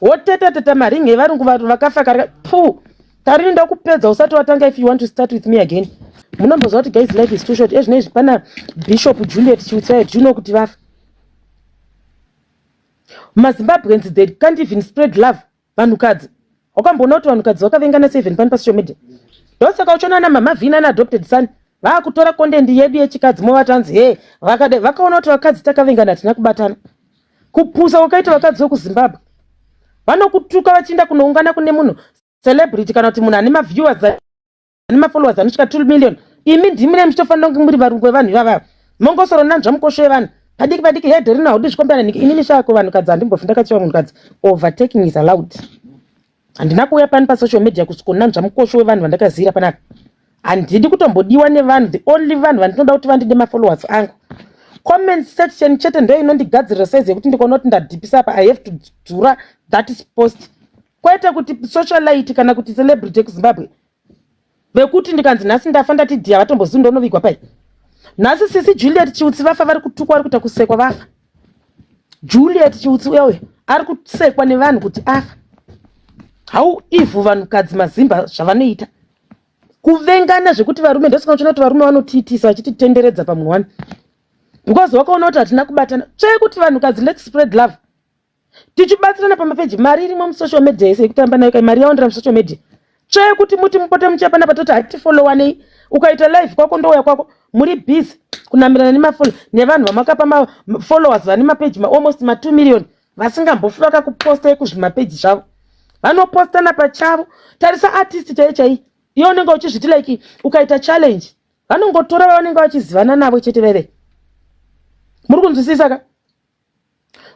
Woteta teta maringi evarungu vanhu vakafa kare. Pu. Tarini ndakupedza usati watanga if you want to start with me again. Munomboziva kuti guys life is too short. Ezvino izvi pana Bishop Juliet Chiutsai, do you know kuti vafa? MaZimbabweans they can't even spread love. Vanhukadzi. Wakamboona kuti vanhukadzi vakavengana seven pano pasocial media? Ndosaka uchiona ana Mama Vina ana adopted son vakutora content yedu yechikadzi movati hanzi he vakade vakaona kuti vakadzi takavengana hatina kubatana. Kupusa kwakaita vakadzi vekuZimbabwe. Vanokutuka vachienda kunoungana kune munhu celebrity kana kuti munhu ane maviewers ane mafollowers anosvika 2 million. Imi ndimi muchitofanira kunge muri varungu vevanhu ivava. Mongosoro nanzva mukosho yevanhu. Padiki padiki head rino haudi zvikombana niki inini shako vanhukadzi handimbofi ndakachiva munhukadzi. Overtaking is allowed. Handina kuuya pano pasocial media kusvikonanzva mukosho wevanhu vandakazira panapa. Handidi kutombodiwa nevanhu. The only vanhu vandinoda kuti vandide mafollowers angu. Comment section chete ndo inondigadzirira size yekuti ndikaona kuti ndadhipisa apa I have to dzura that post. Kwete kuti socialite kana kuti celebrity yekuZimbabwe. Vekuti ndikanzi nhasi ndafa ndati dhiya vatombozivi ndonovigwa pai. Nhasi sisi Juliet Chiutsi vafa vari kutukwa vari kuita kusekwa vafa. Juliet Chiutsi uya uya ari kusekwa nevanhu kuti afa. How evil vanhukadzi mazimba zvavanoita. Kuvengana zvekuti varume ndosaka uchiona kuti varume vanotiitisa vachititenderedza pamunhu wani. Because vakaona kuti hatina kubatana. Tsvee kuti vanhukadzi let's spread love. Tichibatsirana pamapeji mari irimo musocial media yese yekutamba nayo kai mari yawandira musocial media. Tsvee kuti muti mupote muchiya panapa toti hatifollowanei. Ukaita live kwako ndouya kwako muri busy kunamirana nemafollow nevanhu vamakapa mafollowers vane mapeji ma almost ma 2 million vasingambofi vakakupostai kuzvimapeji zvavo. Vanopostana pachavo. Tarisa artist chai chai. Iwe unenge uchizviti like ukaita challenge vanongotora vavanenge vachizivana navo chete veve. Muri kunzwisisa ka?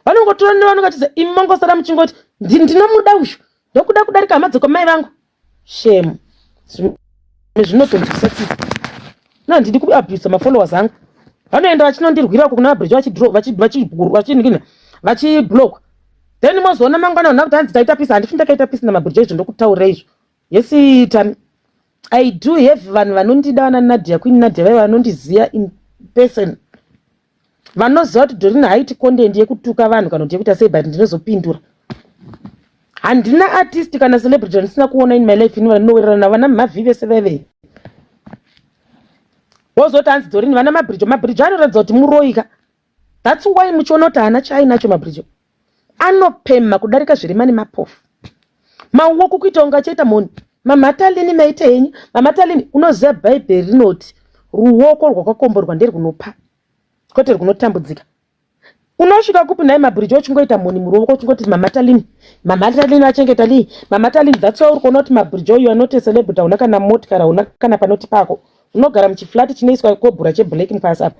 Vanongotora nevanenge vachiziva imi mangosara muchingoti ndinomuda uyu ndokuda kudarika hama dzekwamai vangu. Shame. Zvimwe zvinotonzwisa tsitsi. No, handidi kuabuse mafollowers angu. Vanoenda vachinondirwira uko kuna vabridge vachiblock. Then mozoona mangwana vanhu vakuti hanzi taita peace. Handifi ndakaita peace namabridge izvo ndokutaurira izvo. Yes, Tami. I do have vanhu vanondida vana Nadia Queen Nadia vaiva vanondiziva in person. Vanoziva kuti Dorina haiti content yekutuka vanhu kana kuti yekuita sei but ndinozopindura. Handina artist kana celebrity vandisina kuona in my life ini vanowirirana vana mavhi vese veve. Wozoti hanzi Dorina vana mabridge mabridge anoratidza kuti muroika. That's why muchiona kuti haana chaainacho mabridge. Anopemha kudarika zvirema nemapofu. Maoko kuita kunge achaita mhoni. Mamatalini maita henyu. Mamatalini unoziva Bhaibheri rinoti ruoko rwakakomborwa nderwunopa kwete rwunotambudzika. Unosvika kupi nhai mabridge uchingoita mhoni muruoko uchingoti mamatalini mamatalini vachengeta lii mamatalini. That's why uri kuona kuti mabridge you are not a celebrity hauna kana motikari hauna kana panoti pako. Unogara muchiflati chinoiswa kobhura cheblack mupasi apa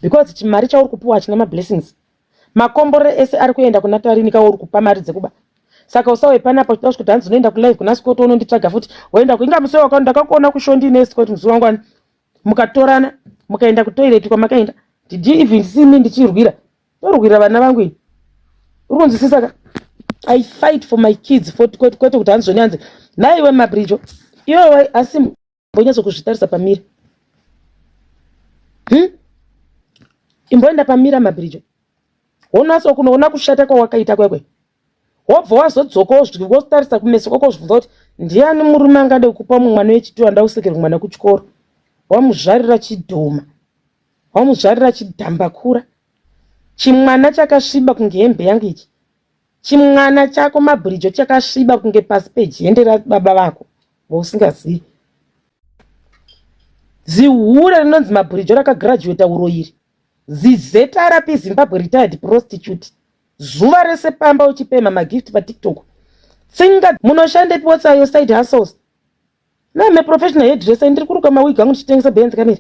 because chimari chauri kupiwa hachina mablessings. Makombore ese ari kuenda kuna Tarini kauri kupa mari dzekuba. Saka usauye panapa uchida kuti hanzi unoenda kulive kuna Scott unonditsvaga futi woenda kuinga musi wako ndakakuona kushondi ne Scott musi wangwani mukatorana mukaenda kutoilet kwamakaenda. Did you even see me ndichirwira? Ndorwira vana vangu ini. Uri kunzwisisa ka? I fight for my kids for kwete kuti hanzi zvoni hanzi naiwe mabridge iwewe asi mbonyatso kuzvitarisa pamira. Imboenda pamira mabridge. Wonatso kunoona kushata kwawakaita kwekwe. Wobva wazodzoka wotarisa kumeso kwako wozvibvunza kuti ndiani murume angade kupa mumwe mwana wechitoro anoda kusekerwa mwana kuchikoro. Wamuzvarira chidhoma. Wamuzvarira chidhambakura. Chimwana chakasviba kunge hembe yangu ichi. Chimwana chako mabhirijo chakasviba kunge pasi pejende rababa vako vausingazivi. Zihure rinonzi mabhirijo rakagraduata uroiri. ZZRP Zimbabwe retired prostitute. Zuva rese pamba uchipemha magift paTikTok. Tsinga munoshandepi what's are your side hustles? No, I'm a professional hairdresser ndiri kuruka mawig angu ndichitengesa behind camera.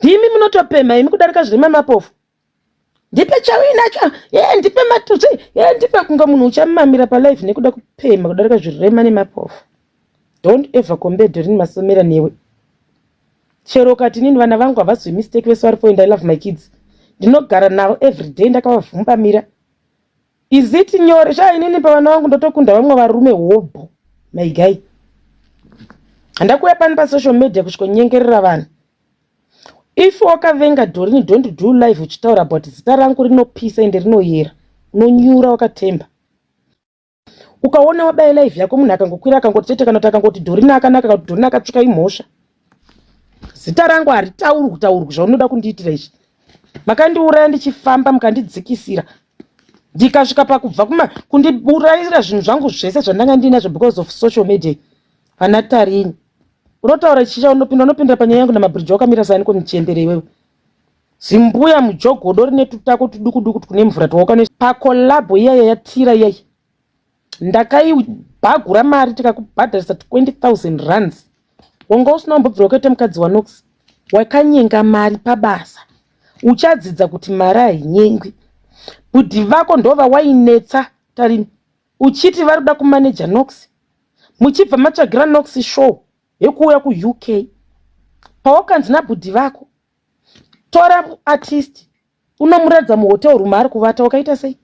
Ndimi munotopemha imi kudarika zvirema mapofu. Ndipe chauinacho, ye ndipe matutsi, ye ndipe kunga munhu uchamamira palife nekuda kupemha kudarika zvirema nemapofu. Don't ever compare Doreen Masomera newe. Chero ukati inini vana vangu havasi mistake vese varipo and I love my kids. Ndinogara navo every day ndakavavhumbamira. Is it nyore? Sha inini pavana vangu ndotokunda vamwe varume hobho. My guy. Handakuuya pano pasocial media kusvikonyengerera vanhu. If wakavenga Doreen don't do live uchitaura about zita rangu rinopisa ende rinoyera. Unonyura wakatemba. Ukaona wabaya live yako, munhu akangokwira akangoti chete, kana kuti akangoti Dhorina akanaka, kana kuti Dhorina akatsvuka, imhosva. Zita rangu haritaurwi kutaurwi. Zvaunoda kundiitira izvi, makandiuraya ndichifamba, mukandidzikisira, ndikasvika pakubva kuma kundiurayira zvinhu zvangu zvese zvandanga ndiinazvo because of social media. Vana Tarini, unotaura chicha, unopinda, unopinda panyaya yangu namabridge. Wakamira sani komuchembere iwewe, zimbuya mujogodo rine tutako tuduku duku kune mvura twawakane pacollabo iyaya yatira iyaya. Ndakaibhagura mari tikakubhadharisa 20 000 rands. Wanga usina kumbobvira wakaita mukadzi waNox. Wakanyenga mari pabasa. Uchadzidza kuti mari hainyengwi. Budhi vako ndova wainetsa, Tarini, uchiti vari kuda kumaneja Nox, muchibva matsvagira Nox show yekuuya kuUK. Pawakanzi nabhudhi vako, "Tora artist unomuradza muhotel room ari kuvata," wakaita sei?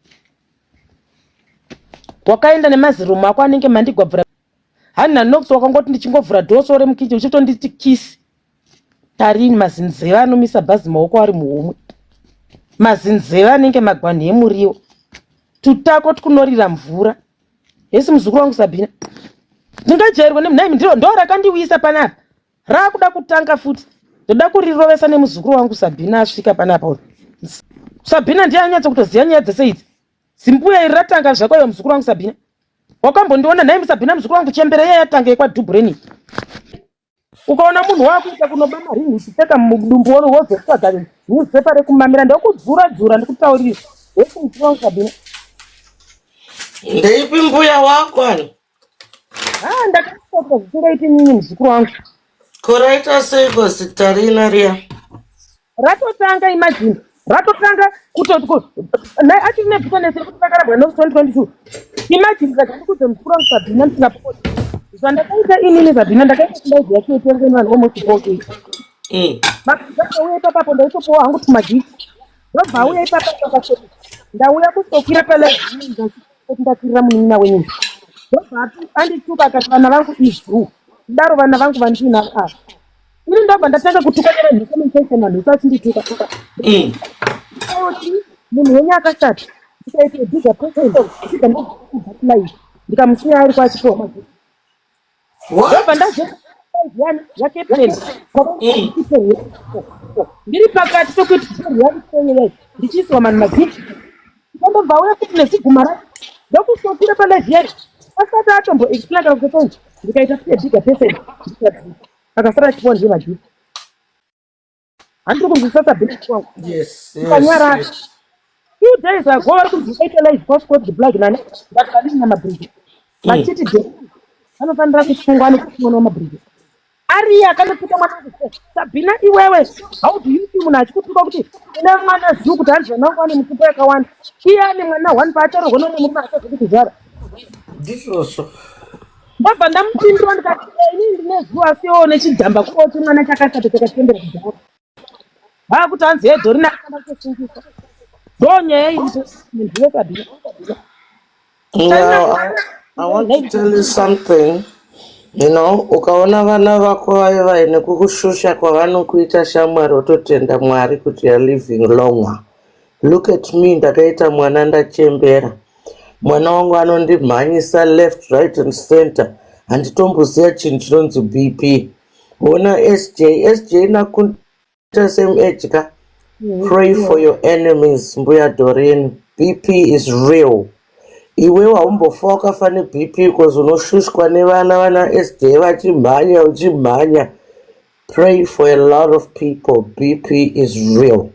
Wakaenda nemazirumu ako anenge mandigwabvura hani naNox. Wakangoti ndichingovhura dhoso remukicheni, uchitonditi kisi. Tarini, mazinzeve anomisa bhazi, maoko ari muhomwe, mazinzeve anenge magwanhi emuriwo, tutako tikunorira mvura. Hesi, muzukuru wangu Sabhina, ndingajairwa nemnhaimi. Ndiro ndo rakandiwisa panapa, raakuda kutanga futi. Ndoda kurirovesa nemuzukuru wangu Sabhina asvika panapa. Sabhina ndiye anyatsa kutoziva nyaya dzese idzi. Zimbuya iri ratanga zvakauya. Muzukuru wangu Sabhina, wakambondiona nhaimi? Sabhina, muzukuru wangu, chembere iya yatanga yekwadhubhureni. Ukaona munhu waakuita kunoba maringi uchipfeka mudumbu, wozotsvaga newspaper rekumamira, ndokudzura dzura, ndikutaurira. Hesi, muzukuru wangu Sabhina. Ndeipi mbuya wako ani? Ha, ndakasaka zvisingaiti nini, muzukuru wangu. Ko raita seiko zita rina riya? Ratotanga, imagine, ratotanga kutoti achiri nebitterness yekuti vakarambwa no 2022. Imagine, rega ndikudze, muzukuru wangu Sabhina, ndisingapopoti zvandakaita inini. Sabhina, ndakaita live yacho yetengwe nevanhu almost 4K. Mabhiza auya ipapapo, ndaitopuwa hangu tumagifts. Ndobva auya ipapapo akasoti ndauya kusokwira palive, kuti ndakwirira munin'ina wenyu. Ndobva andituka akati vana vangu izuu kudaro, vana vangu vandinavo ava. Ini ndobva ndatanga kutuka nevanhu comment section, vanhu vese vachindituka. Oti munhu wenyu akashata, ndikaita bigger person, ndibva ndabva live, ndikamusiya ari kwachipiwa magifts. Ndobva ndazoyani yacaptain ndiri pakati pekuti reality ndichiiswa manhu magifts, ndobva auya futi neziguma racho, ndokusokira palive yari asati atombo explain kana kuti. Ndikaita futi bigger person, ndikadzika, akasara achipiwa ndiye magifts. Handiri kunzwisisa, Sabhina wangu? Yes. Ukanyarara. Yes. Few days ago vari kunzi vaita live kwaScott the Black nani but vanini namabridge, vachiti de anofanira kusungwa nekuti mabridge ariye akanotuka mwana wangu. Sabhina, iwewe, how do you feel munhu achikutuka kuti une mwana zuu, kuti hanzi vana vangu vane mitupo yakawanda, iye ane mwana one, paacharohwa nomwe murume achazi kutizvara? Ndizvozvo. Ndabva ndamupindura ndikati, "Eh, inini ndine zuva, asiwo nechidhamba kuo chimwana chakashata chakatendera kudhara." Vaakuti hanzi yedhorina akana kusungisa. Ndo nyaya iripo, munhu weSabhina. Well, I want to tell you something. Ukaona vana vako vaye vaine kukushusha kwavanokuita, shamwari, wototenda Mwari kuti you are living longer. Look at me, ndakaita mwana ndachembera. Mwana wangu anondimhanyisa left, right and center. Handitomboziva chinhu chinonzi BP. Ona SJ, SJ nakunta same age ka. Pray for your enemies, Mbuya Doreen. BP is real. Iwewe haumbofa wakafa neBP because unoshushwa nevana, vana SJ vachimhanya, uchimhanya. Pray for a lot of people. BP is real.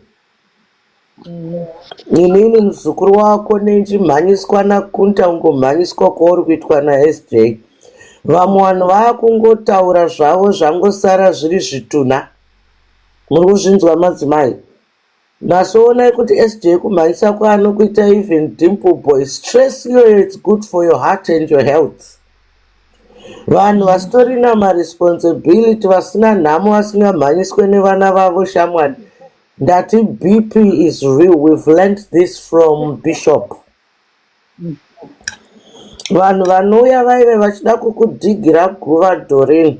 Inini muzukuru wako nenjimhanyiswa nakunta, ungomhanyiswa kwauri kuitwa naSJ. Vamwe vanhu vaakungotaura zvavo, zvangosara zviri zvitunha. Muri kuzvinzwa, madzimai? Nasoonai kuti SJ kumhanyisa kwaanokuita, even Dimple Boy, stress iyoyo, it's good for your heart and your health. Vanhu vasitorina maresponsibility, vasina nhamo, vasingamhanyiswe nevana vavo, shamwari, ndati BP is real. We've learned this from Bishop. Vanhu vanouya vaive vachida kukudhigira guva, Dorin,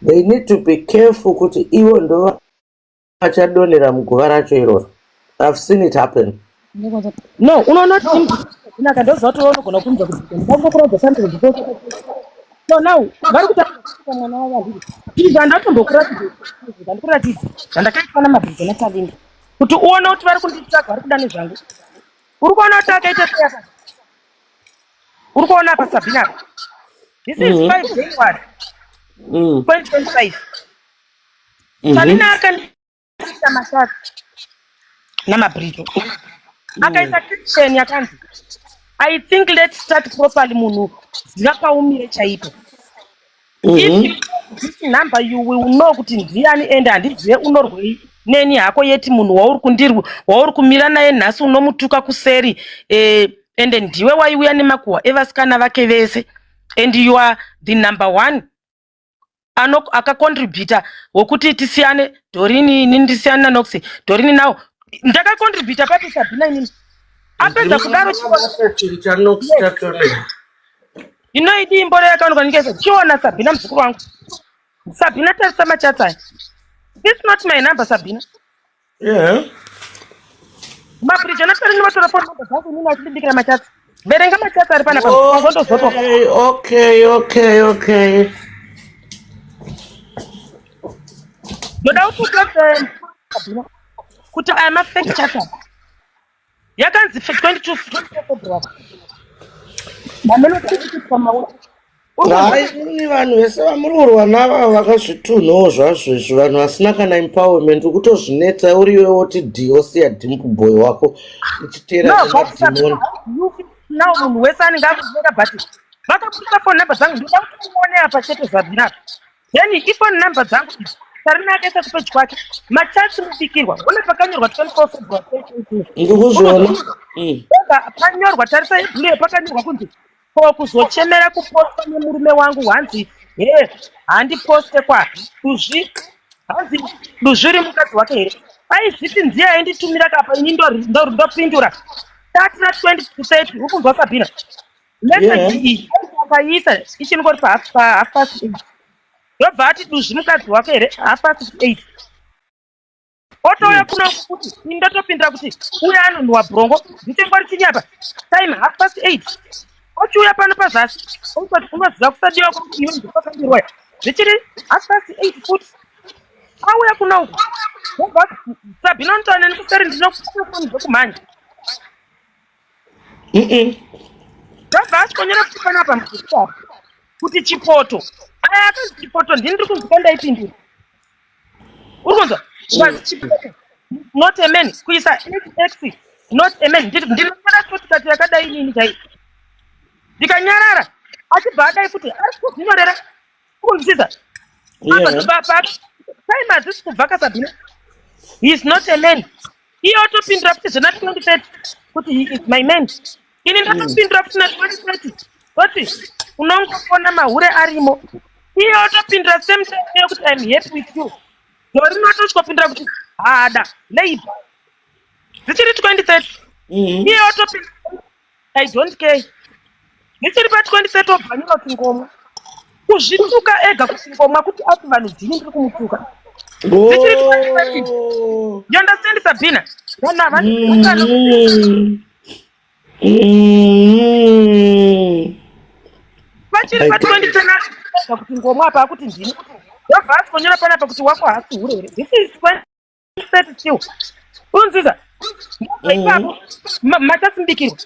they need to be careful kuti ivo ndo vachadonhera muguva racho iroro. I've seen it happen. No, unoona kuti Inaka ndoziva kuti unogona kunza kuti ndangokuratidza something because so now vari kutaura mwana wavo handiti izvi handatombokuratidza, ndikuratidza zvandakaitwa naMabhiza naTalinda kuti uone kuti vari kunditsvaga, vari kuda nezvangu. Uri kuona kuti akaita sei apa? Uri kuona apa, Sabina? Apa this is 5 January 2025. Talina akandiita mashati naMabhrijo, akaisa caption yakanzi, "I think let's start properly. Munhu ziva paumire chaipo. If you this number, you will know kuti ndiani, ende handizive unorwei neni hako, yeti munhu wauri kundirwi wauri kumira naye nhasi unomutuka kuseri, ende ndiwe waiuya nemakuhwa evasikana vake vese, and you are the number one akacontributa wekuti tisiyane Dorini, inini ndisiyane naNox Dorini. Nawo ndakacontributa papi, Sabhina? Inini apedza kudaro Chiri chaNox chachona. Inoidi imboro yakaonekwa nikesa. Chiona, Sabhina, muzukuru wangu Sabhina, tarisa machats aya. This not my number, Sabhina. Mabridge anaTarini vatora phone number dzangu inini achindibikira machats. Verenga machats ari panapa, muzukuru wangu, ondozotoka. Okay. Ndoda kuti utose, Sabhina, kuti aya mafake chats aya yakanzi 22 24 February mamenotimauri. Hai, ini vanhu vese vamuri kurwa nava vakazvitunhawo zvazvo izvi, vanhu vasina kana empowerment. Ukutozvinetsa uriwe woti dhiosiya dimple boy wako uchiteera No, but nemadhimoni. Now munhu wese anenge akuvenga, but vakabudisa phone number dzangu. Ndoda kuti uone apa chete, Sabhina, apa then iphone number dzangu idzi. Tarina akaisa kupage kwake machats mubikirwa. Une pakanyorwa 24 February 2022. Ndikuzviona. Oga panyorwa, tarisa iblue, pakanyorwa kunzi ko kuzochemera kupostwa nemurume wangu. Hanzi he handiposte kwa duzvi. Hanzi duzvi ri mukadzi wake here? Aizviti ndiye ainditumira kapa, ini ndopindura 30 na 20 to 30. Uri kunzwa, Sabhina? Message iyi akaiisa ichingori pa 8:30. Ndobva ati duzvi mukadzi wake here, 8:30. Otouya kuno kuti ini ndotopindura kuti uya anonhuwa bhurongo. Ndichingori chinyapa time 8:30. Ochiuya pano pazasi ototi unoziva kusadiwa kwangu iwe ndopakambirwa. Zvichiri 8:30 futi auya kuno uku. Ndobva Sabhina unotaura neni kuseri, ndinokufa ndokumhanya. Ndobva asvikonyora kuti panapa mukuta kuti chipoto aya akanzi chipoto. Ndini ndiri kunzwa ndaipindura. Uri kunzwa? Zvanzi chipoto not a man, kuisa x not a man. Ndinonyora shortcut yakadai inini chai, ndikanyarara. Achibva adai futi, ari kuzvinyorera kunzwisisa. Time hadzisi kubva kaSabhina. "He is not a man." Iye otopindura futi zvena 2030 kuti "He is my man." Ini ndatopindura futi na 2030 kuti unongofona mahure arimo. Iye otopindura same time yekuti "I'm happy with you." Dorino atosvikopindura kuti hada labor. Dzichiri 2030. Iye otopindura "I don't care." Dzichiri pa 2030 obvanyura kuti ngomwa, kuzvituka ega kuti ngomwa, kuti ati vanhu dhini ndiri kumutuka. Dzichiri 2030. You understand, Sabina? Vanhu havasi vachiri pa 2010 ega kuti ngomwa apa akuti ndini. Ndobva asikonyora panapa kuti wako haasi hure here? This is 2030 still. Unziza ipapo machasimbikirwa.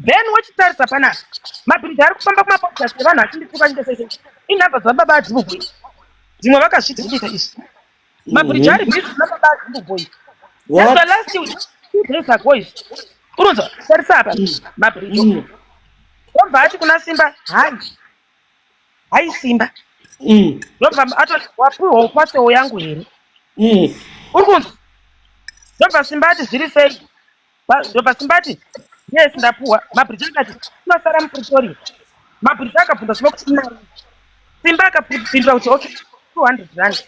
Then wochitarisa panapa mabhiridhi ari kufamba kumapodcast evanhu achindituka chite sei sei. Inhamba dzababa adzibugoi dzimwe vakazvidhilita izvi. Mabhiridhi ari busy nababa adzibugoi. That's What? the last 2 days ago izvi. Urunzwa? Tarisa apa mabhiridhi. Ndobva ati kuna Simba, "Hai hai Simba." Ndobva atoti wapiwa upatsewo yangu here? Uri kunzwa? Ndobva Simba ati zviri sei? Ndobva Simba ati yes, ndapuwa. Mabhiridhi akati tinosara muPretoria. Mabhiridhi akabvunza Simba kuti imari. Simba akapindura kuti okay, 200 rand.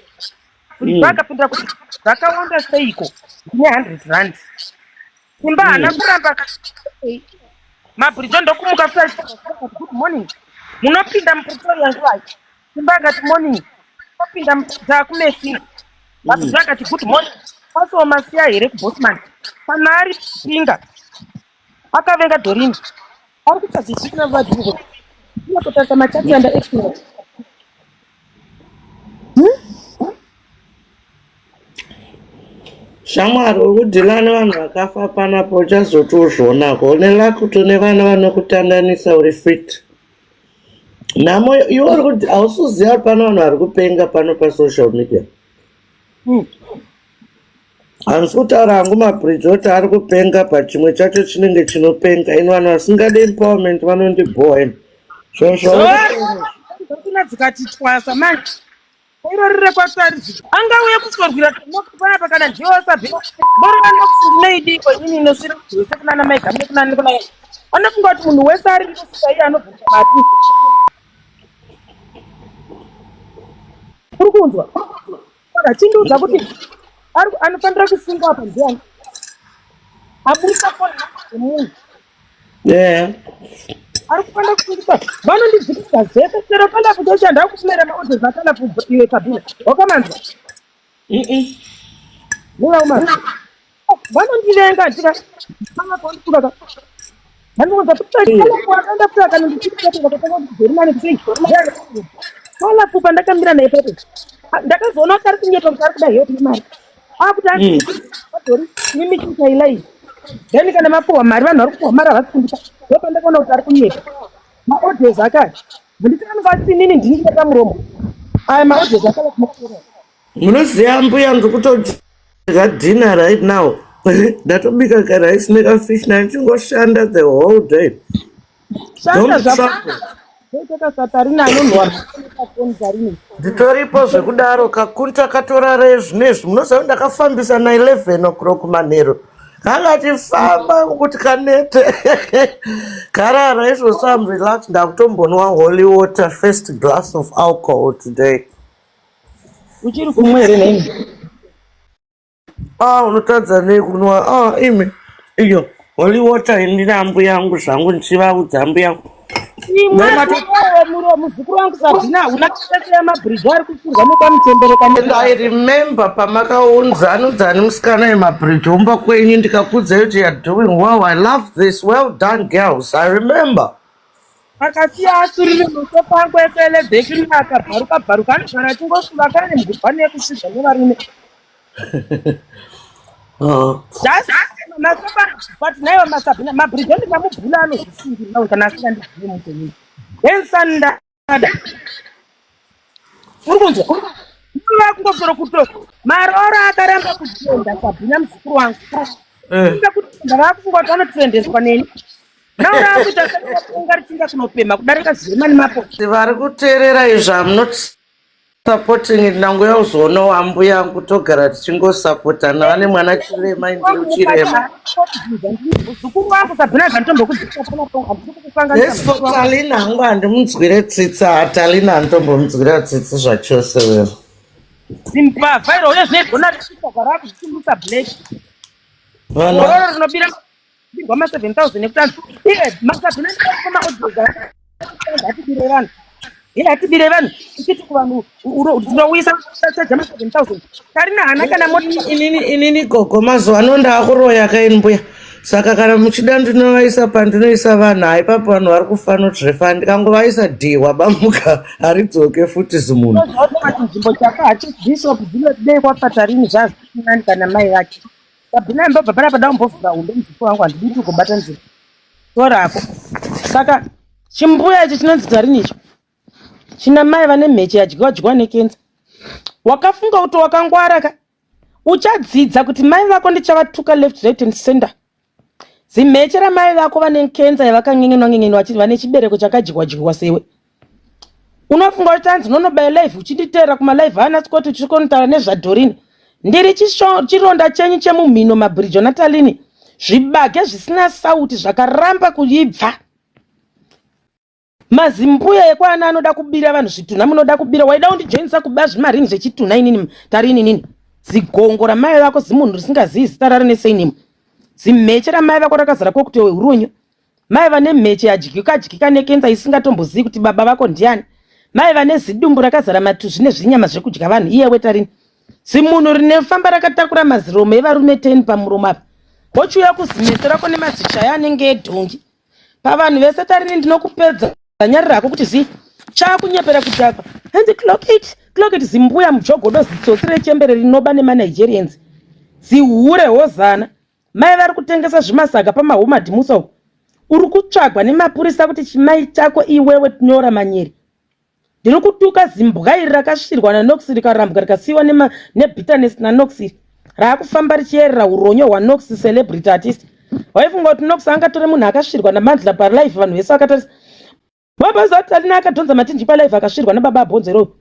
Simba akapindura kuti zvakawanda seiko, ndine 100 rand. Simba haana kuramba akati okay. Mabhirijo ndokumuka futi achiti good morning, munopinda muPretoria nguvai? Simba akati morning, topinda dzakumesina. Mabhirijo akati good morning, pasiwo masiya here kuBosman? Kana ari pinga akavenga Dorini. Ari kuita zvichikina vadhuko. Kunototarisa machati anda explain. Shamwari uri kudhila nevanhu vakafa panapa uchazoti uzvionako. Une luck kuti une vana vanokutandanisa uri fit. Nhamo iwe uri kuti hausi kuziva kuti pano vanhu vari kupenga pano pasocial media. Handisi kutaura hangu mabridge oti ari kupenga but chimwe chacho chinenge chinopenga. Ini vanhu vasingade empowerment vanondibhowa ini. Zvinhu zvauri Ndokuna dzikati twasa manje. Iro rire kwatari angauye kusvorwira Nox panapa kana ndiye wasabhina. Bora Nox ndinoidiko inini inosvira zvese kunana mai Gamne kunana kuna Anofunga kuti munhu wese ari kusika iye anobvunza maartist. Uri kunzwa? Saka chindiudza kuti ari anofanira kusunga apa ndiani? Aburitsa foni yemunhu. Yeah. Ari kufanira kusungisa. Vanondidzikisa zvese chero kalafu chocha ndakukumera maoders akalafu iwe Kabila. Wakamanzwa? Mm-mm. Mura umanzwa. Vanondivenga ndika kana kondituka ka. Vanondiudza kuti kalafu akaenda futi akanondidzikisa kuti vakatanga kuti Jeremani sei. Kalafu pandakamira naye papo. Ndakazoona kuti ari kunyepa kuti ari kuda help yemari. Akuti adhori mimi chichailai. Then kana mapuwa mari vanhu vari kupuwa mari havasi kundipa. Ndopandakaona kuti ari kunyepa. Maaudios ake aya. Handiti anenge ati inini ndini ndine pamuromo. Aya maaudios ake ava kumakutora. Munoziva mbuya ndiri kutodya dinner right now. Ndatobika karice nekafish ndichingoshanda the whole day. Shanda Don't zvako. travel. Ndoita satarina anonhuwa foni tarini. Nditoripo zvekudaro kakunta katorara ezvinezvi munoziva kuti ndakafambisa na 11 o'clock manheru kakachifamba kuti kanete karara izvozvo am relaxed ndakutombonwa holy water first glass of alcohol today. Uchiri kumwa here nhaimi? Ah, unotadza nei kunwa? Ah, imi iyo holy water ndina ambuya angu zvangu ndichivaudza ambuya angu. Imwe muro muzukuru wangu Sabina una kutetea mabridge ari kupfurwa nekwamutembereka And I remember pamakaunza anodzani musikana yemabridge umba kwenyu ndikakuudzai kuti you're doing well. I love this. Well done girls. I remember. Akasiya asurire masofa angu ese elebheki akabvaruka bvaruka anogara achingosvuva kana nemugubhani yekusvizva nevarume. Oh. Just masofa but naiwa masabhina mabridge ndingamubvula anozvisungirira kana asingandibvuli mupenyu. Then sandada. Uri kunzwa? Vakungosoro kuto maroora akaramba kutenda Sabhina muzukuru wangu. Eh. Kutenda vakufunga kuti vanotendeswa neni. Naura akuita sekunga richinga kunopemha kudarika zema nemapo. Vari kuteerera izvi I'm not supporting it nanguya uzoonawo ambuya angu togara tichingosapotana vane mwana chirema indiri chirema. Muzukuru wangu Sabhina zvanditombokudzikisa handisi kukukanganisa. Yes, for Talina hangu handimunzwire tsitsi ha Talina handitombomunzwira tsitsi zvachose wewe. Zimbavha iro uye zvinegona richita zvarakusimbisa black. Vanhu Gororo rinobira birwa ma 7000 nekuti anzi iye masabhina ndikoma audio ngatibire vanhu. Iye atibire vanhu ichiti kuvanhu tinouyisa chaja ma 7000. Tarina hana kana mota inini gogo mazuva ano ndaakuroya kaini mbuya saka kana muchida ndinovaisa pandinoisa vanhu haipapo vanhu vari kufanodrefa ndikangovaisa dhihwa bamuka haridzoke futi zimunhu chinzvimbo chako hachibishop dzinodei kwafatarini zvazvinani kana mai vake. Sabhina mbabva panapa ndambovhura hombe muzukuru wangu handidi kuti ugobata nzira. Torako. Saka chimbuya ichi chinonzi Tarini icho china mai vane mheche yadyiwa dyiwa nekenza. Wakafunga kuti wakangwara ka? Uchadzidza kuti mai vako ndichavatuka left right and center. Zimheche ramai vako vane kenza yavakan'en'enwa n'en'enwa vane chibereko chakadyiwa dyiwa sewe. Unofunga kuti anzi unonobaya live uchinditeera kumalive ana Scott uchikonotaura nezvaDorini. Ndiri chironda chenyu chemumhino mabhirijo naTalini. Zvibage zvisina sauti zvakaramba kuibva. Mazimbuya ekwaana anoda kubira vanhu zvitunha munoda kubira waida kundijoinisa kuba zvimaringi zvechitunha inini Tarini inini. Zigongo ramai vako zimunhu risingazivi zita raro nesurname. Zimheche ramai vako rakazara kokuti hurunyu. Mai vane mheche yadyika dyika nekenza isingatombozivi kuti baba vako ndiani. Mai vane zidumbu rakazara matuzvi nezvinyama zvekudya vanhu iyewe Tarini. Zimunhu rinefamba rakatakura maziromo evarume 10 pamuromo apa. Wochiuya kuzimeso rako nemazishaya anenge edhongi. Pavanhu vese tarini ndinokupedza nyarira hako kuti zii chakunyepera kudhakwa. Hanzi clock it, clock it zimbuya mujogodo zitsotsi rechembere rinoba nemaNigerians. Zihure hozana. Mai vari kutengesa zvimasaga pamahomad musa uko. Uri kutsvagwa nemapurisa kuti chimai chako iwewe nyora manyeri. Ndiri kutuka zimbwa iri rakasvirwa naNox rikarambwa rikasiiwa nebitterness naNox iri raakufamba richiyerera uronyo hwaNox celebrity artist. Waifunga kuti Nox angatore munhu akasvirwa naMandla palive vanhu vese vakatarisa. Baba Talina akadhonza matinji palive akasvirwa nababa Abhonzo.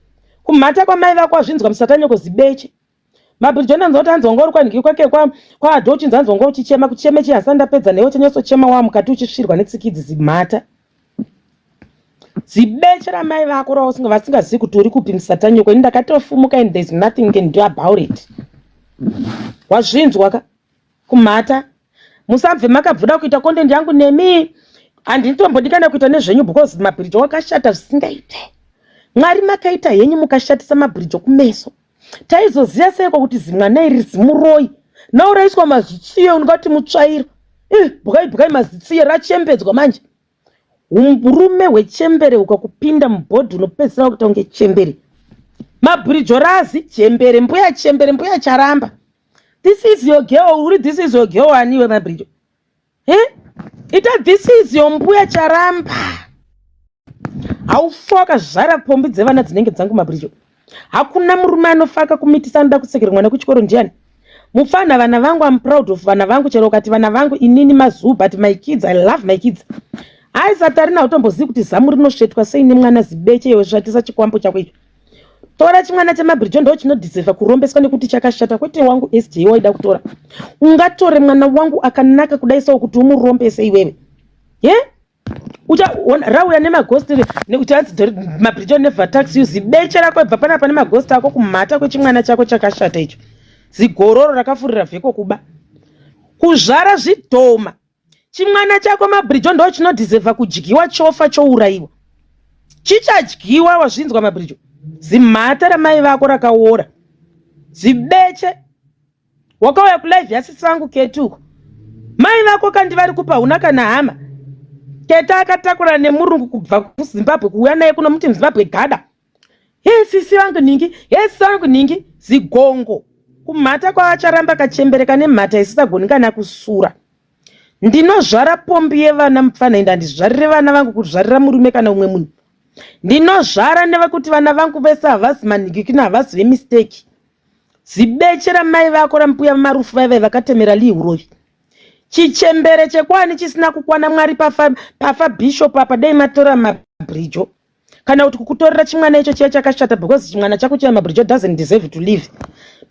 Kumhata kwamai vako azvinzwa musatanyoko zibeche. Mabhiri anonzi kuti hanzi wanga uri kwanhiki kwake kwaadho uchinzi hanzi wanga uchichema kucheme chi hasani ndapedza newe uchanyatsochema wa mukati uchisvirwa netsikidzi zimhata. Zibeche ramai vako rausinga vasingazivi kuti uri kupi musatanyoko ini ndakatofumuka and there's nothing you can do about it. Wazvinzwa ka? Kumhata. Musabve makabvuda kuita content yangu nemi. Handitombodikana kuita nezvenyu because mabhirijo wakashata zvisingaite. Mwari makaita henyu mukashatisa mabhirijo kumeso. Taizoziva seiko kuti zimwana iri zimuroi. Nauraiswa mazitsiye ungati mutsvairo. Bwai bwai mazitsiye rachembedzwa manje. Urume hwechembere hukakupinda mubhodhi unopedzisira kuita kunge chembere. Mabhirijo razi chembere mbuya chembere mbuya charamba. This is your girl, uri this is your girl aniwe mabhirijo. Eh? Ita this is your mbuya charamba. Haufa wakazvara pombi dzevana dzinenge dzangu mabhirijo. Hakuna murume anofaka kumitisa anoda kutsekera mwana kuchikoro ndiani? Mupfana vana vangu I'm proud of vana vangu chero ukati vana vangu inini mazuu but my kids I love my kids. Hai Satarina hautombozivi kuti zamu rinosvetwa sei nemwana zibeche iwe svatisa chikwambo chako icho. Tora chimwana chemabhirijo ndo chinodhizevha kurombeswa nekuti chakashata kwete wangu SJ waida kutora. Ungatore mwana wangu akanaka kudai so kuti umurombese iwewe. Ye? Yeah? Uchaona rauya nemagosti nekuti hanzi mabhirijo never tax you zibeche rako ibva panapa nemagosti ako kumhata kwechimwana chako chakashata icho. Zigororo rakafurira vheko kuba. Kuzvara zvidhoma. Chimwana chako mabhirijo ndo chinodhizevha kudyiwa chofa chourayiwa. Chichadyiwa wazvinzwa mabhirijo. Zimhata ramai vako rakaora. Zibeche. Wakauya kulive yasisi vangu Keti uko. Mai vako kandi vari kupa huna kana hama. Keti akatakura nemurungu kubva kuZimbabwe kuuya naye kuno muti muZimbabwe gada. He sisi vangu ningi, he sisi vangu ningi, zigongo. Kumhata kwavacharamba kachembereka nemhata isisagoni kana kusura. Ndinozvara pombi yevana mupfana ende handizvarire vana vangu kuzvarira murume kana umwe munhu. Ndinozvara nevekuti vana vangu vese havasi manhikikina havasi vemistake. Zibeche ramai vako rambuya marufu vaive vakatemera Lee urovi. Chichembere chekwani chisina kukwana Mwari pafa, pafa bishop apa dai matora mabhirijo. Kana kuti kukutorera chimwana icho chiya chakashata because chimwana chako chiya mabhirijo doesn't deserve to live.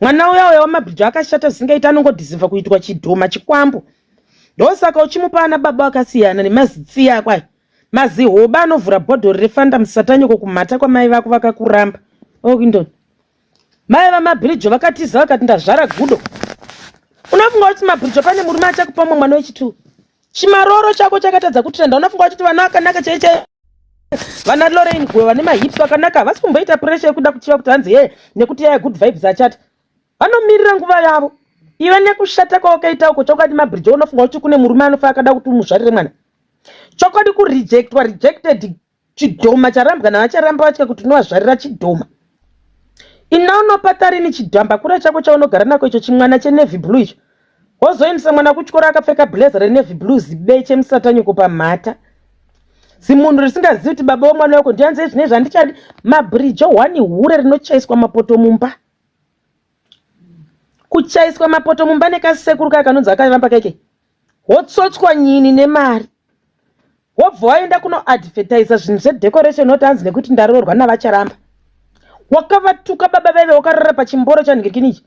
Mwana uya uya wamabhirijo akashata zvisingaiti anongodeserva kuitwa chidhoma chikwambo. Ndosaka uchimupa ana baba vakasiyana nemazitsiya ako aya. Mazihoba anovhura bhodhoro refanda musatanyoko kumhata kwamai vako vakakuramba. Okindoni. Mai vamabhirijo vakatiza vakati ndazvara gudo. Unofunga kuti mabhirijo pane murume achakupa mumwe mwana wechitu. Chimaroro chako chakatadza kutrenda. Unofunga kuti vana vakanaka chai chai. Vana Lorraine Gwe vane mahips akanaka havasi kumboita pressure yekuda kuchiva kuti hanzi hey nekuti yaya good vibes achati. Vanomirira nguva yavo. Iwe nekushata kwawakaita uko chokwadi mabhirijo unofunga kuti kune murume anofa akada kuti umuzvarire mwana. Chokwadi kurejectwa rejected chidhoma charambwa navacharamba vatya kuti unovazvarira chidhoma. Ina unopa tarini chidhamba kura chako chaunogara nako icho chimwana chenavy blue icho. Wozoendesa mwana kuchikoro akapfeka blazer renavy blue zibeche musatanyoko pamhata. Zimunhu risingazivi kuti baba womwana wako ndianzi zvinezvi handichadi. Mabhirijo one hure rinochaiswa mapoto mumba. Kuchaiswa mapoto mumba nekasekuru kaya kanonzi akavamba keke. Wotsotswa nyini nemari. Wobva waenda kunoadvertisa zvinhu zvedecoration woti hanzi nekuti ndaroorwa navacharamba. Wakavatuka baba vaive wakarara pachimboro chanhikini ichi.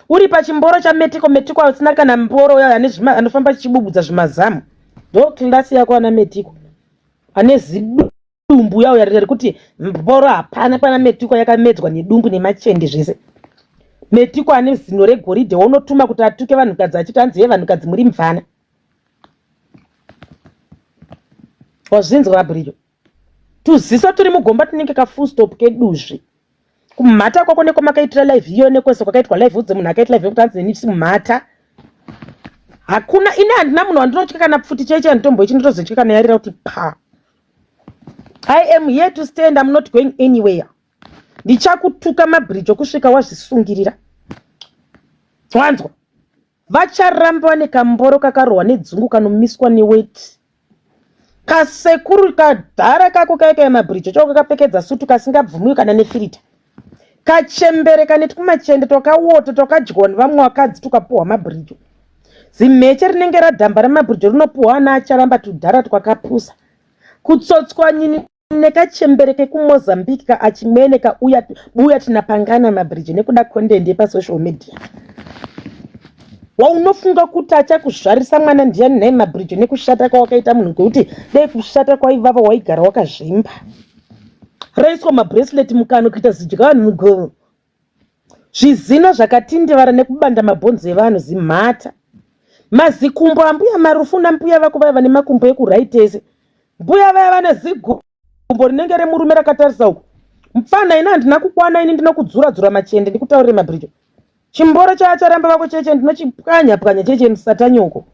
Uri pachimboro chametiko metiko asina kana mboro uya anofamba achibubudza zvimazamu. Ndo klasi yako ana metiko. Ane zidumbu uya uya rekuti mboro hapana pana metiko yakamedzwa nedumbu nemachende zvese. Metiko ane zino regoridhe waunotuma kuti atuke vanhukadzi achiti hanzi ye vanhukadzi muri mvana. Wazvinzwa Abhirijo? Tuziso turi mugomba tunenge ka full stop keduzvi. Kumhata kwako nekwamakaitira live iyo nekwese kwakaitwa live udze munhu akaita live yekuti hanzi neni mhata. Hakuna, ini handina munhu wandinotya kana pfuti chaicho handitomboichi, ndinotozotya kana yarira kuti pa. I am here to stand, I'm not going anywhere. Ndichakutuka mabridge okusvika wazvisungirira. Wanzwa? Vacharamba vane kamboro kakarohwa nedzungu kanomiswa neweti. Kasekuru kadhara kako kaikaya mabridge chako kakapfekedza sutu kasingabvumiwi kana nefirita. Kachembere kane twumachende twakawota twakadyiwa nevamwe vakadzi tukapuhwa mabridge. Zimheche rinenge radhamba remabridge rinopuhwa ana acharamba tudhara twakapusa. Kutsotswa nyini nekachembere kekuMozambique kaachimwene kauya buya tinapangana mabridge nekuda content yepasocial media. Waunofunga kuti achakuzvarisa mwana ndiyani nhai mabridge nekushata kwawakaita munhu kwekuti dai kushata kwaivava waigara wakazvimba. Raiswa mabracelet mukano kuita zidya vanhu mugomo. Zvizino zvakatindivara nekubanda mabhonzo evanhu zimhata. Mazikumbo ambuya marufu nambuya vako vaya vane makumbo ekuraitese. Mbuya vaya vane zigumbo rinenge remurume rakatarisa uku. Mupfana ini handina kukwana ini ndinokudzura dzura machende ndikutaurire mabridge. Chimboro chaacharamba vako cheche ndinochipwanya pwanya cheche musatanyoko.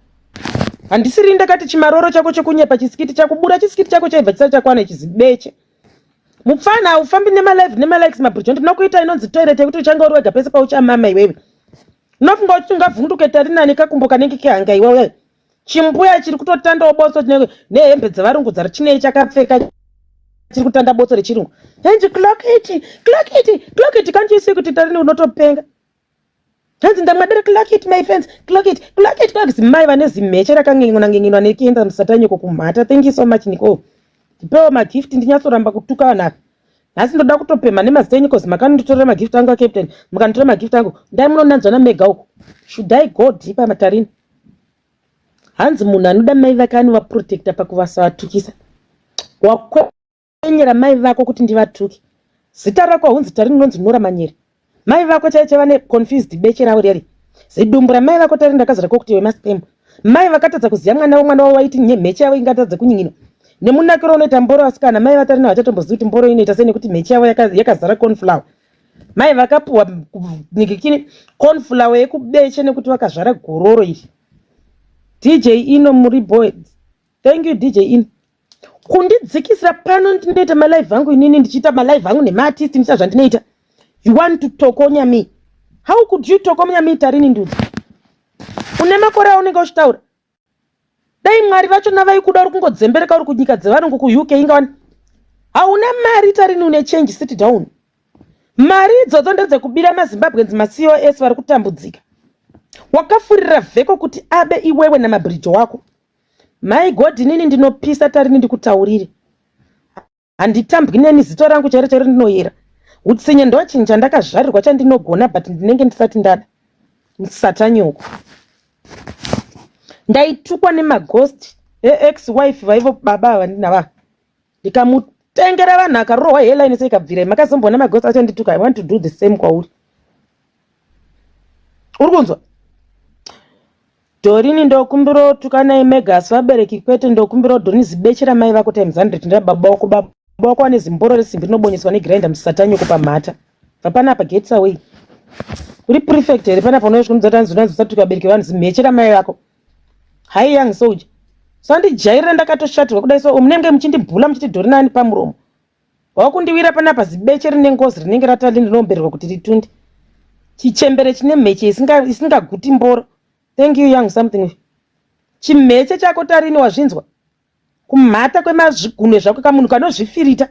Handisiri ndakati chimaroro chako chekunyepa chisikiti chako bura chisikiti chako chaibva chisati chakwana chizibeche. Mupfana haufambi nemalive nemalikes mabridge ndinokuita inonzi toilet yekuti uchange uri wega pese pauchamama iwewe. Unofunga kuti ungavhunduke tarinani kakumbo kanenge kehanga iwewe. Chimbuya chiri kutotandawo botso nehembe dzevarungu dzari chinei chakapfeka chiri kutanda botso rechirungu. Hanzi clock it, clock it, clock it can't you see kuti tarini unotopenga. Hanzi ndamwadere clock it my friends, clock it, clock it, clock it. Mai vane zimheche rakangen'una ngen'unwa nekuenda musatanyoko kumhata. Thank you so much Nicole. Ndipewo magift ndinyatsoramba kutuka vanhu ava. Nhasi ndoda kutopemha nemazita enyu cause makanditorera magift angu acaptain, mukanditorera magift angu. Ndai munonanzvana mega uko. Should I go deeper matarini? Hanzi munhu anoda mai vake anovaprotecta pakuvasavatukisa. Wakwenyera mai vako kuti ndivatuke. Zita rako haunzi Tarini unonzi Nora Manyere. Mai vako chaicho vane confused beche ravo reri. Zidumbu ramai vako Tarini rakazara kokuti wemasperm. Mai vakatadza kuziva mwana wavo mwana wavo waiti mheche yavo ingatadze kunyin'ina. Nemunakiro unoita mboro asikana mai vaTarina vachatombozivi kuti mboro inoita sei nekuti mheche yavo yakazara cornflower. Mai vakapuwa nikikini cornflower yekubeche nekuti vakazvara gororo iri. DJ Ino muri boy. Thank you DJ Ino. Kundidzikisira pano ndinoita malive angu inini ndichiita malive angu nemaartist ndichiita zvandinoita. You want to tokonya me. How could you tokonya me Tarini Ndudzi? Une makore aunenge uchitaura. Dai Mwari vachona vaikuda uri kungodzembereka uri kunyika dzevarungu kuUK ingawani. Hauna mari Tarini une change sit down. Mari idzodzo ndedzekubira maZimbabweans maCOS vari kutambudzika. Wakafurira vheko kuti abe iwewe namabridge wako. My God inini ndinopisa Tarini ndikutaurire. Handitambwi neni zito rangu chairo chairo ndinoyera. Utsinye ndochinhu chandakazvarirwa chandinogona but ndinenge ndisati ndada. Musatanyoko. Ndaitukwa nemaghost ex wife vaivo baba ava ndinava. Ndikamutengera vanhu akarohwa hairline seikabvira. Makazomboona maghost achandituka. I want to do the same kwauri. Uri kunzwa? Dorini ndokumbirawo tukanai mega asi vabereki kwete ndokumbirawo Doni zibeche ramai vako times 100 ndababa wako baba wako ane zimboro resimbi rinobonyeswa negrinder musatanyoko pamhata bva panapa gets away uri prefect here panapa unoyosvika tanzi unanzi usatuka vabereki vanhu zimheche ramai vako hi young soldier sandijairira ndakatoshatirwa kudai so munenge muchindibhula muchiti Dorini ani pamuromo wakundiwira panapa zibeche rine ngozi rinenge ratali rinoombererwa kuti ritunde chichembere chine mheche isingaguti mboro thank you young something chimheche chako Tarini wazvinzwa kumhata kwemazvigunwe zvako kamunhu kanozvifirita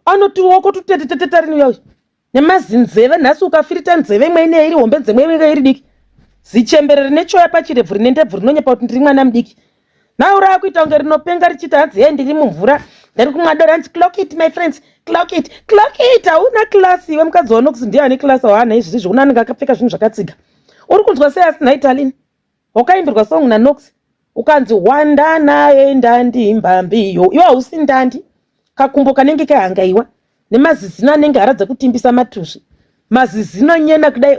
anotuoko tutetetete Tarini uya nemazinzeve nhasi ukafirita nzeve imwe ine iri hombe nzemwe imwe iri diki zichembere rine choya pachirebvu rine ndebvu rinonyepa kuti ndiri mwana mudiki now raakuita kunge rinopenga richiita hanzi hei ndiri mumvura ndari kumwa doro hanzi clock it my friends clock it clock it hauna class iwe mukadzi wanox ndiye ane class waana izvizvi una anenge akapfeka zvinhu zvakatsiga uri kunzwa sei asi nhai Talini wakaimbirwa song nanox ukanzi wandanaye ndandimba mbiyo iwe hausi ndandi kakumbo kanenge kehangaiwa nemazizino anenge hara dzekutimbisa matuzvi mazizino anyena kudai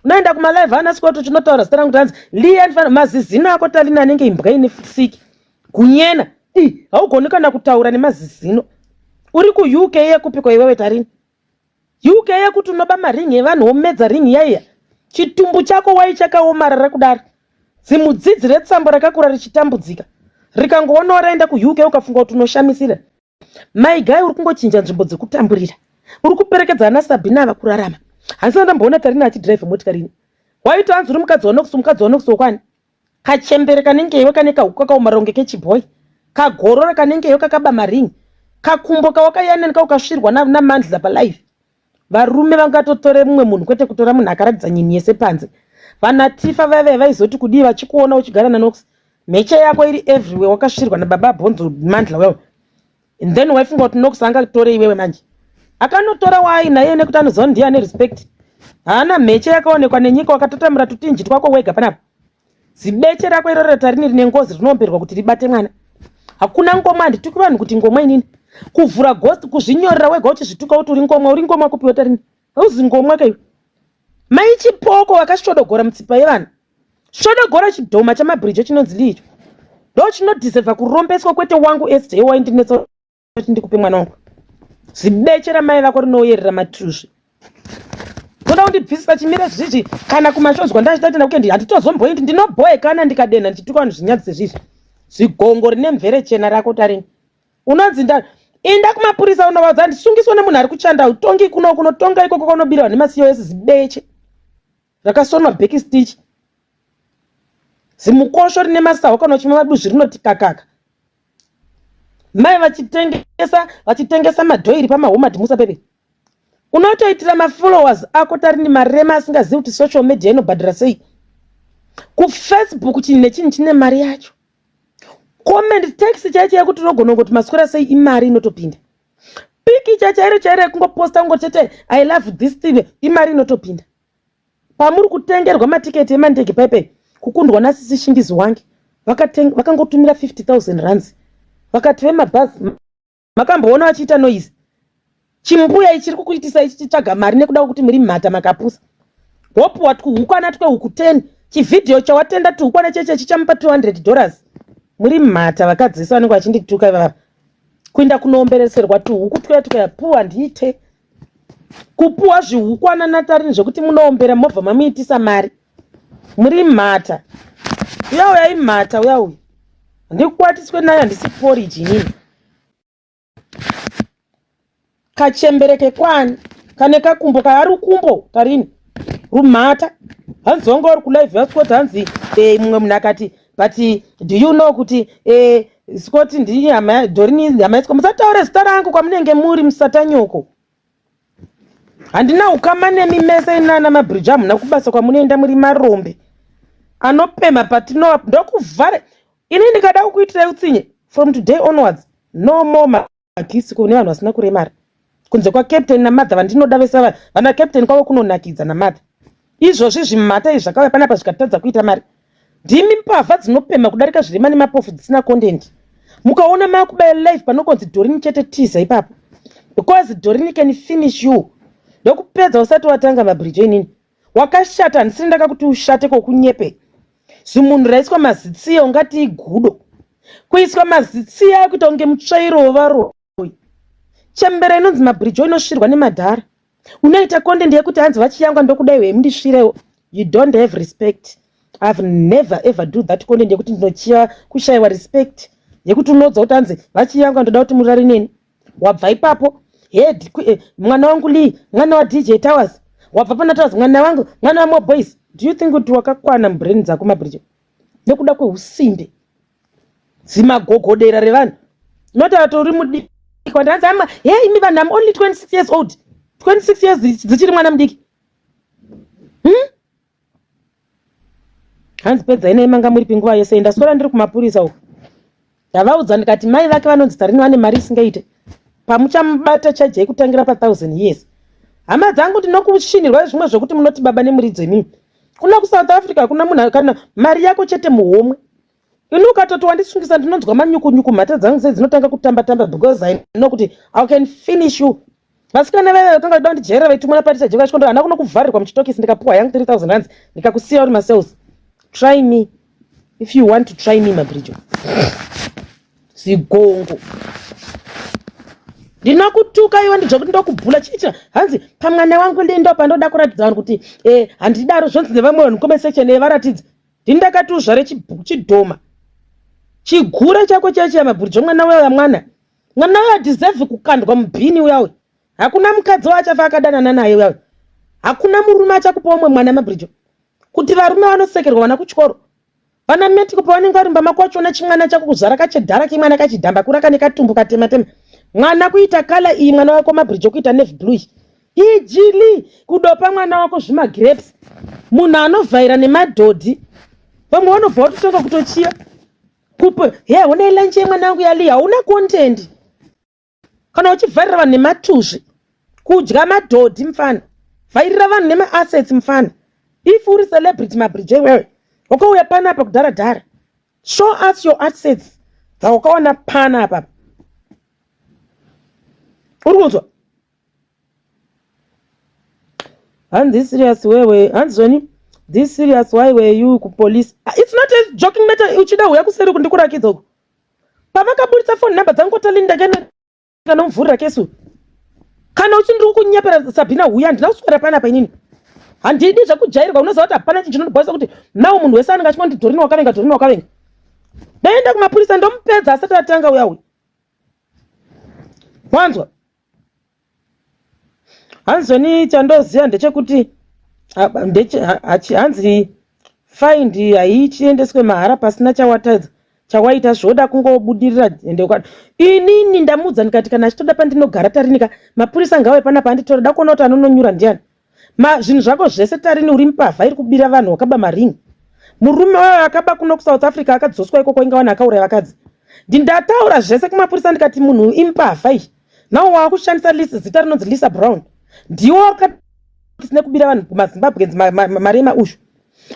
unoenda kumalive ana scott uchinotaura zita rangu tanzi lian mazizino ako Talina anenge imbwa ine siki kunyena i haugoni kana kutaura nemazizino uri kuUK yekupiko iwewe Tarini UK yekuti unoba maringi evanhu womedza ringi yaiya chitumbu chako wai chakaomarara kudaro. Zimudzidzi retsambo rakakura richitambudzika rikangoonawo raenda kuUK ukafunga kuti unoshamisira. Mai Guy uri kungochinja nzvimbo dzekutamburira. Uri kuperekedza ana Sabina ava kurarama. Handisati ndamboona Tarina achidrive motikari ini. Waiti hanzi uri mukadzi waNox, mukadzi waNox wokwani? Kachembere kanenge iwe kane kahuku kakaoma kunge kechibhoyi. Kagorora kanenge iwe kakaba maring. Kakumbo kawakayanika ukasvirwa naMandla palive. Varume vangatotore mumwe munhu kwete kutora munhu akaratidza nyini yese panze. Vana Tifa vaya vaya vaizoti kudii vachikuona uchigara naNox. Mheche yako iri everywhere wakasvirwa nababa Bhonzo Mandla wewe. And then waifunga kuti Nox angatore iwewe manje. Akanotora waainaye nekuti anoziva ndiye ane respect. Haana mheche yakaonekwa nenyika wakatatamura tutinji twako wega panapa. Zibeche rako iroro ratarini rine ngozi rinoomberwa kuti ribate mwana. Hakuna ngoma handituki vanhu kuti ngoma inini. Kuvhura ghost kuzvinyorera wega uchizvituka kuti uri ngomwa uri ngomwa kupiwa tarini. Hauzi ngomwa kaiwe. Mai chipoko vakasvodogora mutsipa yevana. Svodogora chidhoma chamabridge chinonzi lii icho. Ndo chinodhiserva kurombeswa kwete wangu SJ waindinetsa kuti ndikupe mwana wangu. Zibeche ramai vako rinoyerera matuzvi. Toda kundibvisisa chimira zvizvi kana kumashows kwandachita tenda kukendi handitozomboendi ndinobhoekana ndikadenha ndichituka vanhu zvinyadzi sezvizvi. Zigongo rine mvere chena rako tarini. Unonzi nda inda kumapurisa unovaudza ndisungiswe nemunhu ari kuchanda utongi kuno kunotonga ikoko kwaunobira vanhu nemaCOS zibeche rakasonwa back stitch zimukosho rine masaho kana uchimwa maduzvi rinoti kakaka mai vachitengesa vachitengesa madhoiri pamahomad musa pepe unotoitira mafollowers ako tarini marema asingazivi kuti social media inobhadhara sei kufacebook chinhu nechinhu chine mari yacho comment text chaicho yekuti unogona kungoti maswera sei imari inotopinda pikicha chairo chairo yekungoposta kungoti chete i love this thing imari inotopinda pamuri kutengerwa matiketi emandege paipai kukundwa nasisi shingizi wange vakangotumira 50000 rands vakati vemabhazi makamboona vachiita noise chimbuya ichiri kukuitisa ichichitsvaga mari nekuda kwekuti muri mhata makapusa wopuwa twuhukwana twehuku 10 chivhidhiyo chawatenda tuhukwana cheche chichamupa 200 dollars muri mhata vakadzi vese vanenge vachindituka ivava kuinda kunoombereserwa tuhuku twuya twuya puwa ndiite kupuwa zvihukwana natarini zvekuti munoombera mobva mamuitisa mari muri mhata uya uya imhata uya uya handikwatiswe nayo handisi poriji inini kachembere kekwani kane kakumbo kaari kumbo tarini rumhata hanzi wanga uri kulive yascott hanzi eh, mumwe munhu akati but do you know kuti eh, scott ndini hama dorini hama yascott musataure zita rangu kwamunenge muri musatanyoko handina ukama nemi mese inana mabridge hamuna kubasa kwamunoenda muri marombe anopemha patinova ndokuvhara ini ndikada kukuitirai utsinye from today onwards no more magisi kune vanhu vasina kuremara kunze kwacaptain namadha vandinoda vese ava vana captain kwavo kunonakidza namadha izvozvi zvimhata izvi zvakauya panapa zvikatadza kuita mari ndimi mbavha dzinopemha kudarika zvirema nemapofu dzisina content mukaona makubaya live panokonzi dorini chete tiza ipapo because dorini can finish you ndokupedza usati watanga mabridge inini wakashata handisiri ndakakuti ushate kokunyepe zimunhu raiswa mazitsiya ungati igudo kuiswa mazitsiya akuita kunge mutsvairo wevaroyi chembere inonzi mabridge inosvirwa nemadhara unoita content yekuti hanzi vachiyangwa ndokudai wemundisvirewo you don't have respect I've never ever do that content yekuti ndinochiya kushayiwa respect yekuti unoudza kuti hanzi vachiyangwa ndoda kuti murare neni wabva ipapo head eh, mwana wangu Lee mwana waDJ Towers wabva pana Towers mwana wangu mwana waMo Boys do you think kuti wakakwana mubrain dzako mabridge nekuda kweusimbe zimagogodera revanhu not atori mudiki wandanzi ama hey imi vanhu I'm only 26 years old 26 years dzichiri mwana mudiki hmm? Hanzi pedzai naye manga muripi nguva yese ndaswera ndiri kumapurisa uko. Ndavaudza ndikati mai vake vanonzi Tarini vane mari isingaite. Pamuchamubata charge yekutangira pa 1000 years. Hama dzangu ndinokushinirwa zvimwe zvekuti munoti baba nemuridzo imimi. Kuno kuSouth Africa hakuna munhu kana mari yako chete muhomwe. Ini ukatoti wandisungisa ndinonzwa manyukunyuku mhata dzangu sei dzinotanga kutamba tamba because I know kuti I can finish you. Vasikana vaya vakanga vachida kundijairira vaitumwa naPatricia Jeka chikondo hana kuno kuvharirwa muchitokisi ndikapuwa yangu 3000 rands ndikakusiya uri macells. Try me if you want to try me Mabrijo. Zigongo. Ndinokutuka iwe ndizvo kuti ndokubhula chicha hanzi pamwana wangu ndi ndo pandoda kuratidza vanhu kuti eh handidaro zvonzi nevamwe vanhu comment section eh varatidze. Ndini ndakati uzvare chidhoma. Chigure chako chaicho yamabhurijo mwana uya mwana. Mwana uya deserve kukandwa mubhini uya uya. Hakuna mukadzi waachafa akadanana naye uya uya. Hakuna murume achakupa umwe mwana mabhurijo. Kuti varume vanosekerwa vana kuchikoro. Vana Metiko pavanenge vari mumba mako wachiona chimwana chako kuzvara kachedhara kemwana kachidhamba kura kane katumbu katema tema. Mwana kuita kala iyi mwana wako mabridge kuita navy blue iyi. Ijili kudopa mwana wako zvima grapes. Munhu anovhaira nemadhodhi. Vamwe vanobva watotanga kutochiya. Kupe, he honai lunch yemwana wangu yali hauna content. Kana uchivharira vanhu nematuzvi. Kudya madhodhi mfana. Vhairira vanhu nemaassets mfana. If uri celebrity mabridge iwewe. Wakauya panapa kudhara dhara. Show us your assets dzawakawana panapa. Uri kunzwa? Hanzi serious wewe. Hanzi zvoni this serious why were you kupolice? Ah, it's not a joking matter. Uchida huya kuseri kundikurakidza uku. Pavakaburitsa phone number dzangu kwaTalinda kana kanomuvhurira kesu. Kana uchindiri kukunyepera Sabina huya handina kuswera panapa inini. Handidi zvekujairwa unoziva kuti hapana chinhu chinondibhoisa kuti now munhu wese anenge achingoti Dorina wakavenga Dorina wakavenga. Ndaenda kumapurisa ndomupedza asati atanga uya uya. Wanzwa? Hanzoni chandoziva ndechekuti hanzi find haichiendeswe mahara pasina chawatadza chawaita zvoda kungobudirira ende inini ndamuudza ndikati kana achitoda pandinogara tarinika mapurisa ngauye panapa anditora da kuona kuti anononyura ndiani ma zvinhu zvako zvese tarini uri mbavha iri kubira vanhu wakaba maring murume wayo akaba kuno kusouth africa akadzoswa ikoko inga wani akauraya vakadzi ndindataura zvese kumapurisa ndikati munhu imbavha iyi now waakushandisa list zita rinonzi lisa brown ndiwo wakasine kubira vanhu kumazimbabweans mari emaushu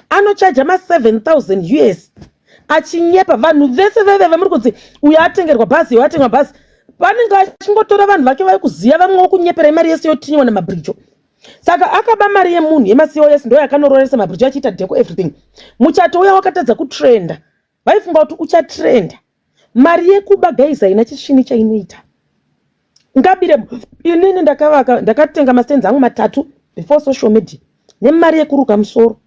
anochaja ma 7000 us achinyepa vanhu vese veve vamuri kunzi uyo atengerwa bhazi uyo atengerwa bhazi vanenge vachingotora vanhu vake vari kuziva vamwe wokunyepera imari yese yotinyiwa nemabrijo saka akaba mari yemunhu yemacos ndo yakanorooresa mabrijo achiita deco everything muchato uya wakatadza kutrenda vaifunga kuti uchatrenda mari yekuba guys haina chisvini chainoita ngabire inini ndakavaka ndakatenga mastenzi angu matatu before social media nemari yekuruka musoro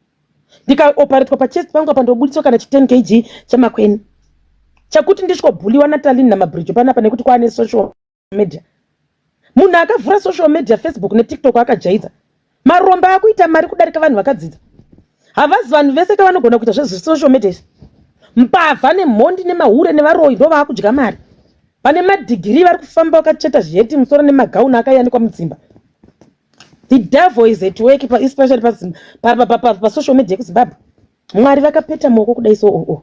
ndikaoparetwa pachest pangu apa ndobuditswa kana chi 10 kg chamakweni chakuti ndisvikobhuliwa natalin namabridge panapa nekuti kwaane social media munhu akavhura social media facebook netiktok akajaidza maromba akuita mari kudarika vanhu vakadzidza havazi vanhu vese kavanogona kuita zvezvesocial media izvi mbavha nemhondi nemahure nevaroyi ndo vaakudya mari vane madhigiri vari kufamba vakacheta zviheti musoro nemagauni akayanikwa mudzimba the devil is at work especially pasocial media yekuzimbabwe mwari vakapeta maoko kudai so oo oh, oh.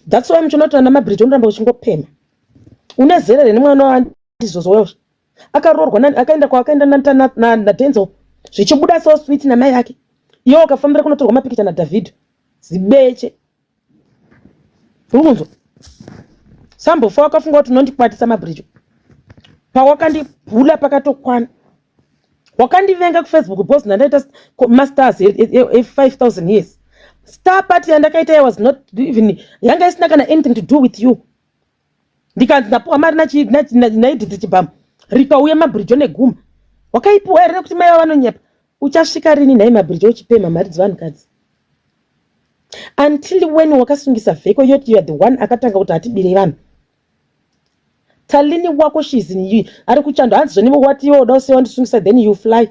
that's why muchiona kuti vana mabridge unoramba uchingopema une zera rene mwana waandizvozvo wewe akaroorwa nani akaenda kwaakaenda nadenzel zvichibuda so sweet namai vake iwe ukafambira kunotorwa mapikicha nadavid zibeche uri kunzwa sambofa wakafunga kuti unondikwatisa mabridge pawakandibhula pakatokwana wakandivenga kufacebook because ndandaita masters e5000 years star party yandakaita i was not even yanga isina kana anything to do with you ndikanzi ndapuwa mari naedith chibhamu rikauya mabhirijo neguma wakaipuwa here nekuti mai vanonyepa uchasvika rini nhai mabhirijo uchipemha mari dzevanhukadzi until when wakasungisa vheko yoti youare the one akatanga kuti hatibirei vanhu talini wako she's in you ari kuchando hanzi zvoni wati iwe uda usiya wandisungisa then you fly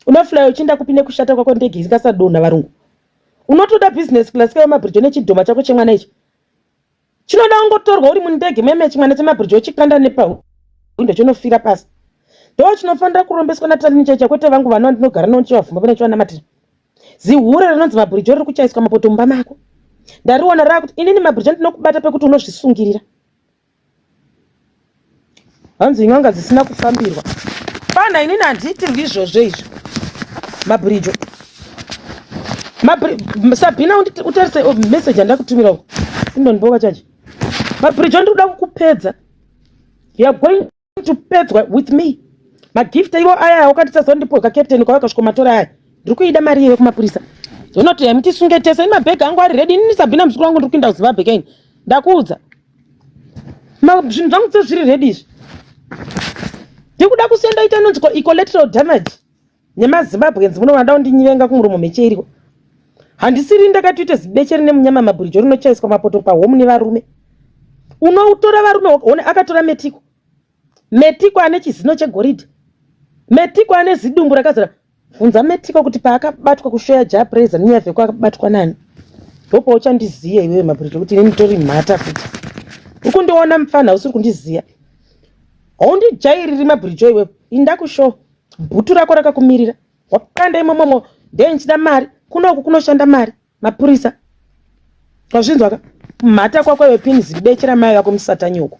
unofly uchienda kupi nekushata kwako ndege isingasadonha varungu unotoda business class kayo mabhirijo nechidhoma chako chemwana ichi chinoda kungotorwa uri mundege meme chimwana chemabhirijo uchikanda nepahwindo chinofira pasi ndo chinofanira kurombeswa natalini chaicha kwete vangu vana vandinogara navo ndichivavhumba pane chivanamatira zihure rinonzi mabhirijo riri kuchaiswa mapoto mumba mako ndariona raakuti inini mabhirijo ndinokubata pekuti unozvisungirira hanzi n'anga dzisina kufambirwa fana inini handiitirwi izvozvo izvo mabhirijo Sabina utarise oh, message yandakutumira uko indondiboka chachi mabhirijo ndikuda kukupedza you are going to pedzwa with me magift iwo aya wakandisa zuva ndipo ka captain kwauya kasviko matora aya ndiri kuida mari iyoyo kumapurisa unoti haimutisunge tese ini mabhegi angu ari redi inini Sabina muzukuru wangu ndiri kuinda kuzimbabwe kaini ndakuudza zvinhu zvangu tse zviri redi izvi ndikuda kusiya ndaita inonzi collateral damage nemazimbabweans muno vanoda kundinyivenga kumuromo mheche iriko. Handisiri ndakatoita zibeche rine munyama mabhurijo rinochaiswa mapoto pahomu nevarume. Unotora varume one akatora Metiko. Metiko ane chizino chegoridhe. Metiko ane zidumbu rakazara. Bvunza Metiko kuti paakabatwa kushoya Jah Prayzah nenyaya vheko akabatwa nani. Ndopauchandiziya iwewe mabhurijo kuti ini nditori mhata futi. Ukundiona mupfanha usiri kundiziya. Haundijairiri mabhurijo iwewe. Inda kushow. Bhutu rako rakakumirira. Wakanda imomomo ndee ndichida mari. Kunoku kunoshanda mari. Mapurisa. Wazvinzwa ka? Mhata kwako iwe pini zibeche ramai vako musatanyoko.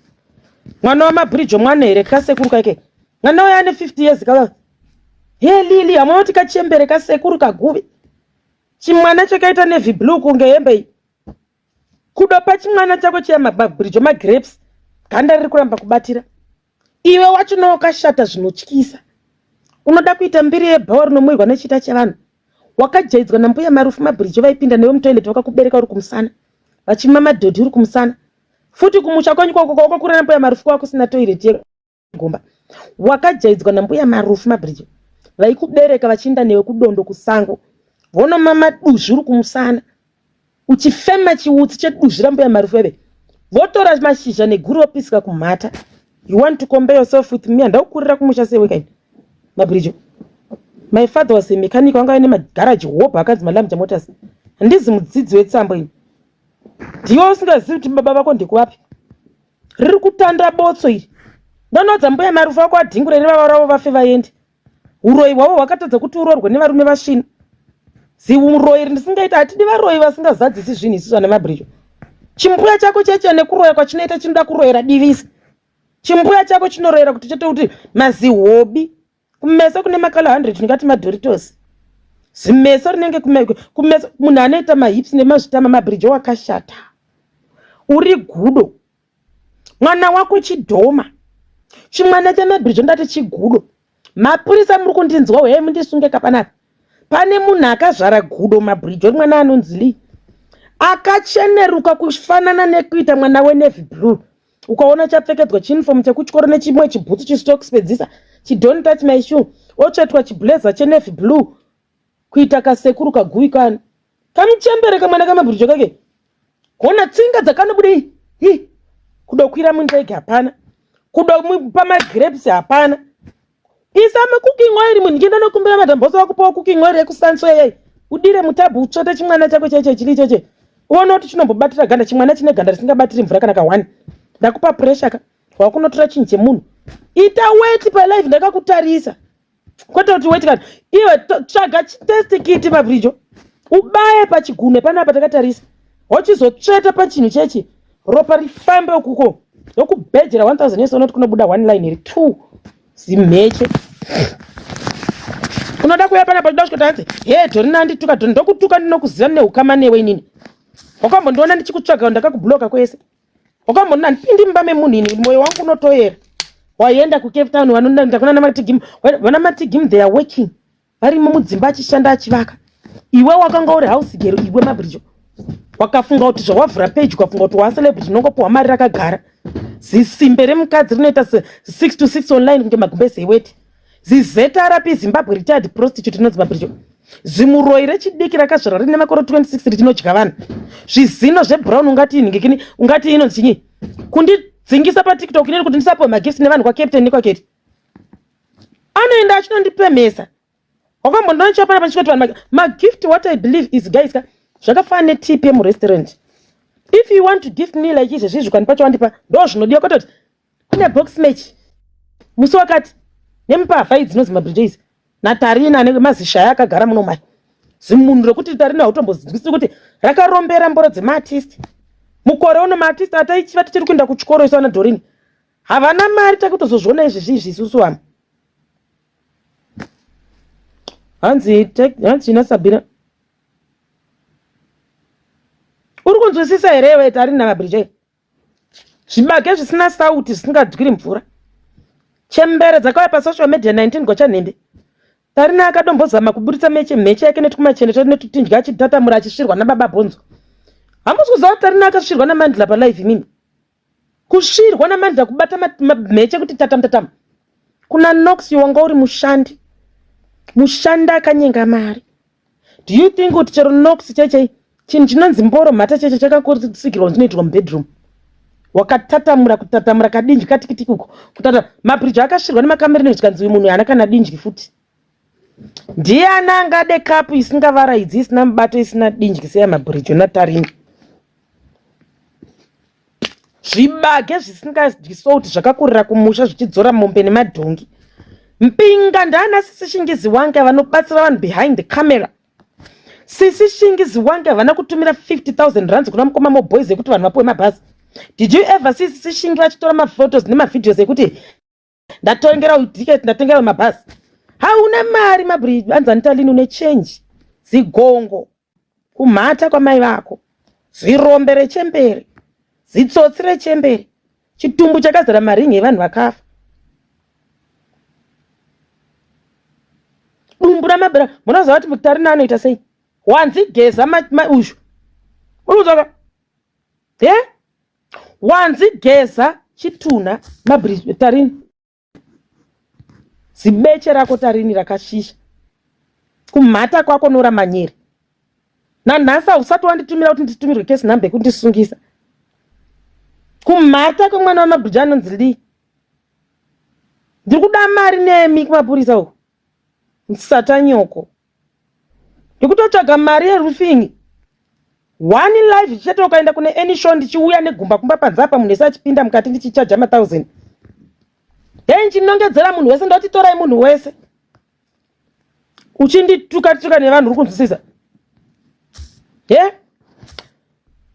Mwana wamabhurijo mwana here kasekuru kake? Mwana uyo ane 50 years kava. He Lili, hamuna kuti kachembere kasekuru kaguvi. Chimwana chakaita navy blue kunge hembe iyi. Kudopa chimwana chako chiya mabhurijo magrapes. Ganda riri kuramba kubatira. Iwe wacho no wakashata zvinotyisa. Unoda kuita mbiri yebhawa rinomwirwa nechita chevanhu. Wakajaidzwa nambuya Marufu Mabhirijo vaipinda newe mutoilet vakakubereka uri kumusana. Vachimama dhodhi uri kumusana. Futi kumusha kwanyu kwako kwawakakura nambuya Marufu kwava kusina toilet yegomba. Wakajaidzwa nambuya Marufu Mabhirijo vaikubereka vachiinda newe kudondo kusango. Vonomama duzvi uri kumusana. Uchifema chiutsi cheduzvi rambuya Marufu veve. Votora mashizha neguru vopisika kumhata. You want to compare yourself with me? Handaukurira kumusha sewe kaini. Mabhirijo. My father was a mechanic wanga aine magaraji hobho akanzi maLamja Motors. Handizi mudzidzi wetsambo ini. Ndiwe usingazivi kuti baba vako ndekuvapi. Riri kutanda botso iri. Ndonodza mbuya Marufu vako adhingure revava ravo vafe vaende. Uroyi hwavo hwakatadza kuti uroorwe nevarume vasvinu. Ziuroyi rindisingaita hatidi varoyi vasingazadzisi zvinhu isusu ana Mabhirijo. Chimbuya chako cheche nekuroya kwachinoita chinoda kuroyera divisa. Chimbuya chako chinoroyera kuti chete kuti mazihobi kumeso kune makala 100 ndingati madoritos. Zimeso rinenge kumeso munhu anoita mahips nemazvitama mabhirijo wakashata. Uri gudo. Mwana wako chidhoma. Chimwana chamabhirijo ndati chigudo. Mapurisa muri kundinzwa hee mundisunge kapanapa. Pane munhu akazvara gudo mabhirijo mwana anonzi Lee. Akacheneruka kufanana nekuita mwana wenavy blue. Ukaona chapfekedzwa chiuniform chekuchikoro nechimwe chibhutsu chistocks pedzisa chidon't touch my shoe otsvetwa chiblazer chenavy blue kuita kasekuru kaguvi kani kamuchembere kamwana kamabhirijo kake hona tsinga dzakanobuda hi kudokwira mundege hapana kudopa magrapes hapana isa macooking oil munhu chienda nokumbira madamboso vakupawo cooking oil yekusanso yeyei udire mutabhu utsvote chimwana chako chaicho chili ichoche uone kuti chinombobatira ganda chimwana chine ganda risingabatiri mvura kana ka one ndakupa pressure ka wakunotora chinhu chemunhu ita weti palife ndakakutarisa kwete kuti weti kana iwe tsvaga chitest kit mabridjo ubaye pachigunwe panapa takatarisa wochizotsveta pachinhu chechi ropa rifambe ukuko yokubhejera 1000 yese unoti kunobuda one line iri two zimheche unoda kuuya panapa unoda kusvika tanzi he dhorina andituka dhori ndokutuka ndinokuziva neukama newe inini wakambondiona ndichikutsvaga ndakakubloka kwese wakambondiona handipindi mumba memunhu ini moyo wangu unotoyera waienda kucape town vanoenda kuna matigim vana matigim they are working varimo mudzimba achishanda achivaka iwe wakanga uri house girl iwe mabridjo wakafunga kuti zvawavhura page ukafunga kuti wacelebrity unongopiwa mari rakagara zisimbe remukadzi rinoita 6 to 6 online kunge magumbeze eweti zizeta rapi zimbabwe retired prostitute rinonzi mabridjo zimuroyi rechidiki rakazvarwa rine makore 26 richinodya vanhu zvizino zvebrown ungati inhingikini ungati inonzi chinyi kundidzingisa patiktok inini kuti ndisapiwe magifts nevanhu kwacaptain nekwaketi anoenda achinondipemhesa wakambondiona chapana pachikoti vanhu magift what i believe is guys ka zvakafanana netip yemurestaurant if you want to gift me like izvezvi izvi kanipa chawandipa ndo zvinodiwa kwete kuti kune box match musi wakati nemupavha idzi dzinonzi mabridge idzi natarina nemazishaya akagara muno mai zimunhu rekuti tarina hautombonzwisisi kuti rakarombera mboro dzemaartist mukore uno maartist ataichiva tichiri kuenda kuchikoro isu ana dorini havana mari takutozozviona izvi zvizvi isusu vamwe hanzi hanzi ina sabina uri kunzwisisa here iwe tarina mabridge zvibage zvisina sauti zvisingadyiri mvura chembere dzakauya pasocial media 19 gochanhembe tarina akadombozama kuburitsa meche mheche yake netwumachende twati netutindya achitatamura achisvirwa nababa bhonzo hamusi kuziva kuti tarina akasvirwa namandla palive imimi kusvirwa namandla kubata mheche kuti tatamu tatamu kuna nox wanga uri mushandi mushandi akanyenga mari. Do you think kuti chero Nox chaichai chinhu chinonzi mboro mhata chaicho chakakosikirwa chinoitirwa mubedroom? Wakatatamura kutatamura kadinji katikitiki uko kutata mabridge akasvirwa nemakamera nezvikanzi uyu munhu haana kana dinji futi. Ndiani angade kapu isingavaraidzi isina mubato isina dinji seya mabridge natarini? Zvibage zvisingadyi salt zvakakurira kumusha zvichidzora mombe nemadhongi. Mpinga ndaana sisi Shingizi wange vanobatsira vanhu behind the camera. Sisi Shingizi wange havana kutumira 50,000 rands kuna mukoma moboys ekuti vanhu vapuwe mabhazi. Did you ever see sisi Shingi vachitora maphotos nemavideos ekuti ndatengera ticket, ndatengera mabhazi? Hauna mari mabri anzi anitalini une change. Zigongo kumhata kwamai vako. Zirombe rechembere. Zitsotsi rechembere. Chitumbu chakazara maringi evanhu vakafa. Dumbu ramabhera. Munoziva kuti Tarina anoita sei? Wanzi geza ushu. Uri kudzoka? He? Wanzi geza chitunha mabri Tarini. Zibeche rako Tarini rakashisha. Kumhata kwako Nora Manyere. Nanhasi hausati wanditumira kuti nditumirwe case number yekundisungisa. Kumhata kwemwana wamabridge anonzi Lee. Ndiri kuda mari nemi kumapurisa uko. Satanyoko. Ndikutotsvaga mari yeroofing. One live chete ukaenda kune any show ndichiuya negumba kumba panze apa munhu wese achipinda mukati ndichichaja ma1000. Then ndichinongedzera munhu wese ndoti torai munhu wese. Uchindituka tuka nevanhu uri kunzwisisa. He?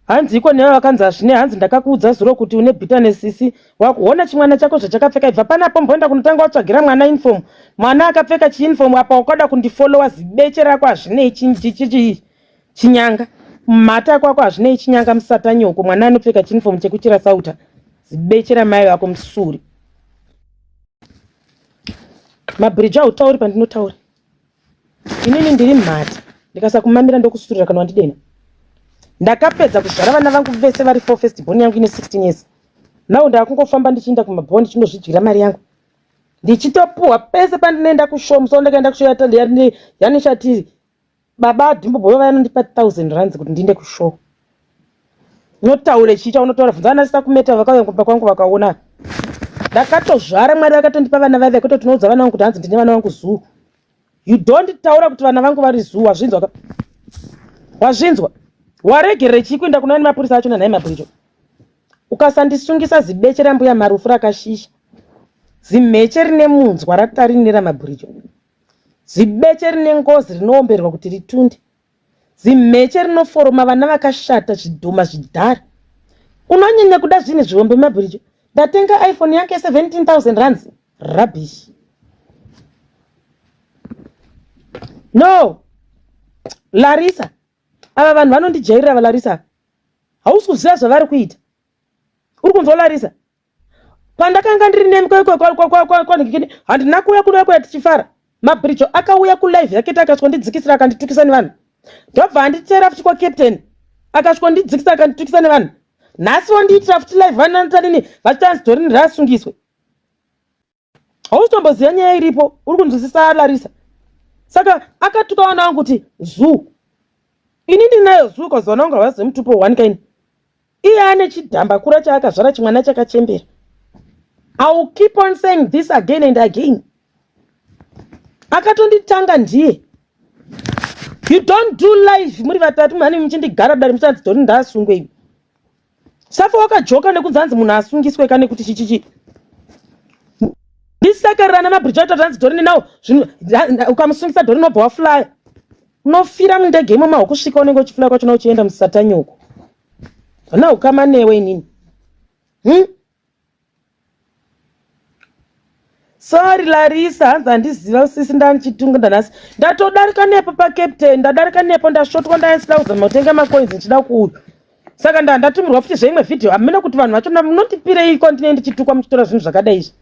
Hanzi iko newe vakanzi hazvine hanzi ndakakuudza zuro kuti une bitterness sisi wakuona chimwana chako zvachakapfeka ibva panapo mboenda kunotanga watsvagira mwana uniform mwana akapfeka chiuniform apa wakada kundifollowa zibeche rako hazvinei chinyanga mhata kwako hazvinei chinyanga musatanyoko mwana anopfeka chiuniform chekuchira sauta zibeche ramai vako musuri mabridge hautauri pandinotaura Inini ndiri mhata ndikasakumamira ndokusurira kana wandidena. Ndakapedza kuzvara vana vangu vese vari four first born yangu ine 16 years. Now ndakungofamba ndichienda kumabhoni ndichinozvidyira mari yangu. Ndichitopuhwa pese pandinoenda kushow musi wandakaenda kushow yanishatiri baba Dhimbo Boy vanondipa 1000 rands kuti ndiende kushow. Unotaure chii chaunotaura bvunza vana sakumeta vakauya kumba kwangu vakaona. Ndakatozvara Mwari vakatondipa vana vaive kutoti tinoudza vana vangu kuti hanzi ndine vana vangu zuu. You don't taura kuti vana vangu vari zuu wazvinzwa ka? Wazvinzwa? Waregerere chii kuenda kuna mapurisa acho nanhai mabhirijo? Ukasandisungisa zibeche rambuya marufu rakashisha. Zimheche rine munzwa ratarinira mabhirijo. Zibeche rine ngozi rinoomberwa kuti ritunde. Zimheche rinoforoma vana vakashata zvidhoma zvidhara. Unonyanya kuda zvinhu zvihombe mabhirijo. Ndatenga iPhone yake 17,000 rands. Rubbish. No. Larissa. Ava vanhu vanondijairira vaLarissa. Hausi kuziva zvavari kuita. Uri kunzwa Larissa? Pandakanga ndiri nemi kwanhikini handina kuuya kuno kuya tichifara. Mabhirijo akauya kulive yake akasvikondidzikisira akanditukisa nevanhu. Ndobva anditeera futi kwacaptain akasvikondidzikisa akanditukisa nevanhu. Nhasi wandiitira futi live vanantanini vachiti hanzi Dorini raasungiswe. Hausitomboziva nyaya iripo, uri kunzwisisa Larissa. Saka akatuka vana vangu kuti zoo. Ini ndinayo zoo cause vana vangu havazivi mutupo one kind. Iye ane chidhambakura chaakazvara chimwana chakachembera. I will keep on saying this again and again. Akatonditanga ndiye. You don't do life muri vatatu mhani muchindigara dare muchanzi Doni ndaasungwe iwe. Safa wakajoka nekunzi hanzi munhu asungiswe kane kuti chichichi. Ndisakarira mabridge acho hanzi Doni nawo zvinhu ukamusungisa Doni unobva waflya. Unofira mundege imomo haukusvika unenge uchiflya kwachona uchienda musatanyoko. Hana ukama newe inini. Sorry Larissa, hanzi handiziva sisi ndandichitunga ndanhasi. Ndatodarika nepo pacaptain, ndadarika nepo ndasvotwa ndaisida kuzama kutenga macoins ndichida kuuya. Saka ndatumirwa futi zveimwe video. Hameno kuti vanhu vacho munondipirei ko ndinenge ndichitukwa muchitora zvinhu zvakadai izvi.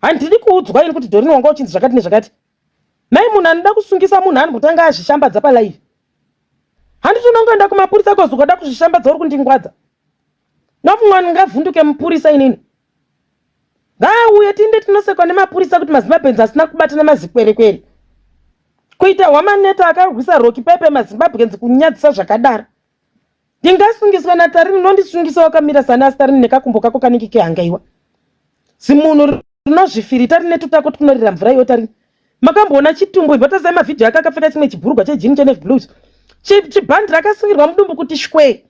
Handidi kuudzwa ini kuti Doreen wanga uchinzi zvakati nezvakati. Mai munhu anoda kusungisa munhu anombotanga azvishambadza palive. Handiti unongoenda kumapurisa kozi ukada kuzvishambadza uri kundingwadza. Nofunga ndingavhunduke mupurisa inini. Ngaauye tiinde tinosekwa nemapurisa kuti mazimapenzi asina kubatana mazikwerekwere. Kuita hwamaneta akarwisa Roki paipai maZimbabweans kunyadzisa zvakadaro. Ndingasungiswa naTarini unondisungisa wakamira sana asi Tarini nekakumbo kako kanenge kehangaiwa. Zimunhu rinozvifirita rine tutako tunorira mvura iyo Tarini. Makamboona chitumbu imbotasai mavhidhiyo ake akapfeka chimwe chibhurugwa chejini chenevy blues. Chibhandi rakasungirwa mudumbu kuti shwee.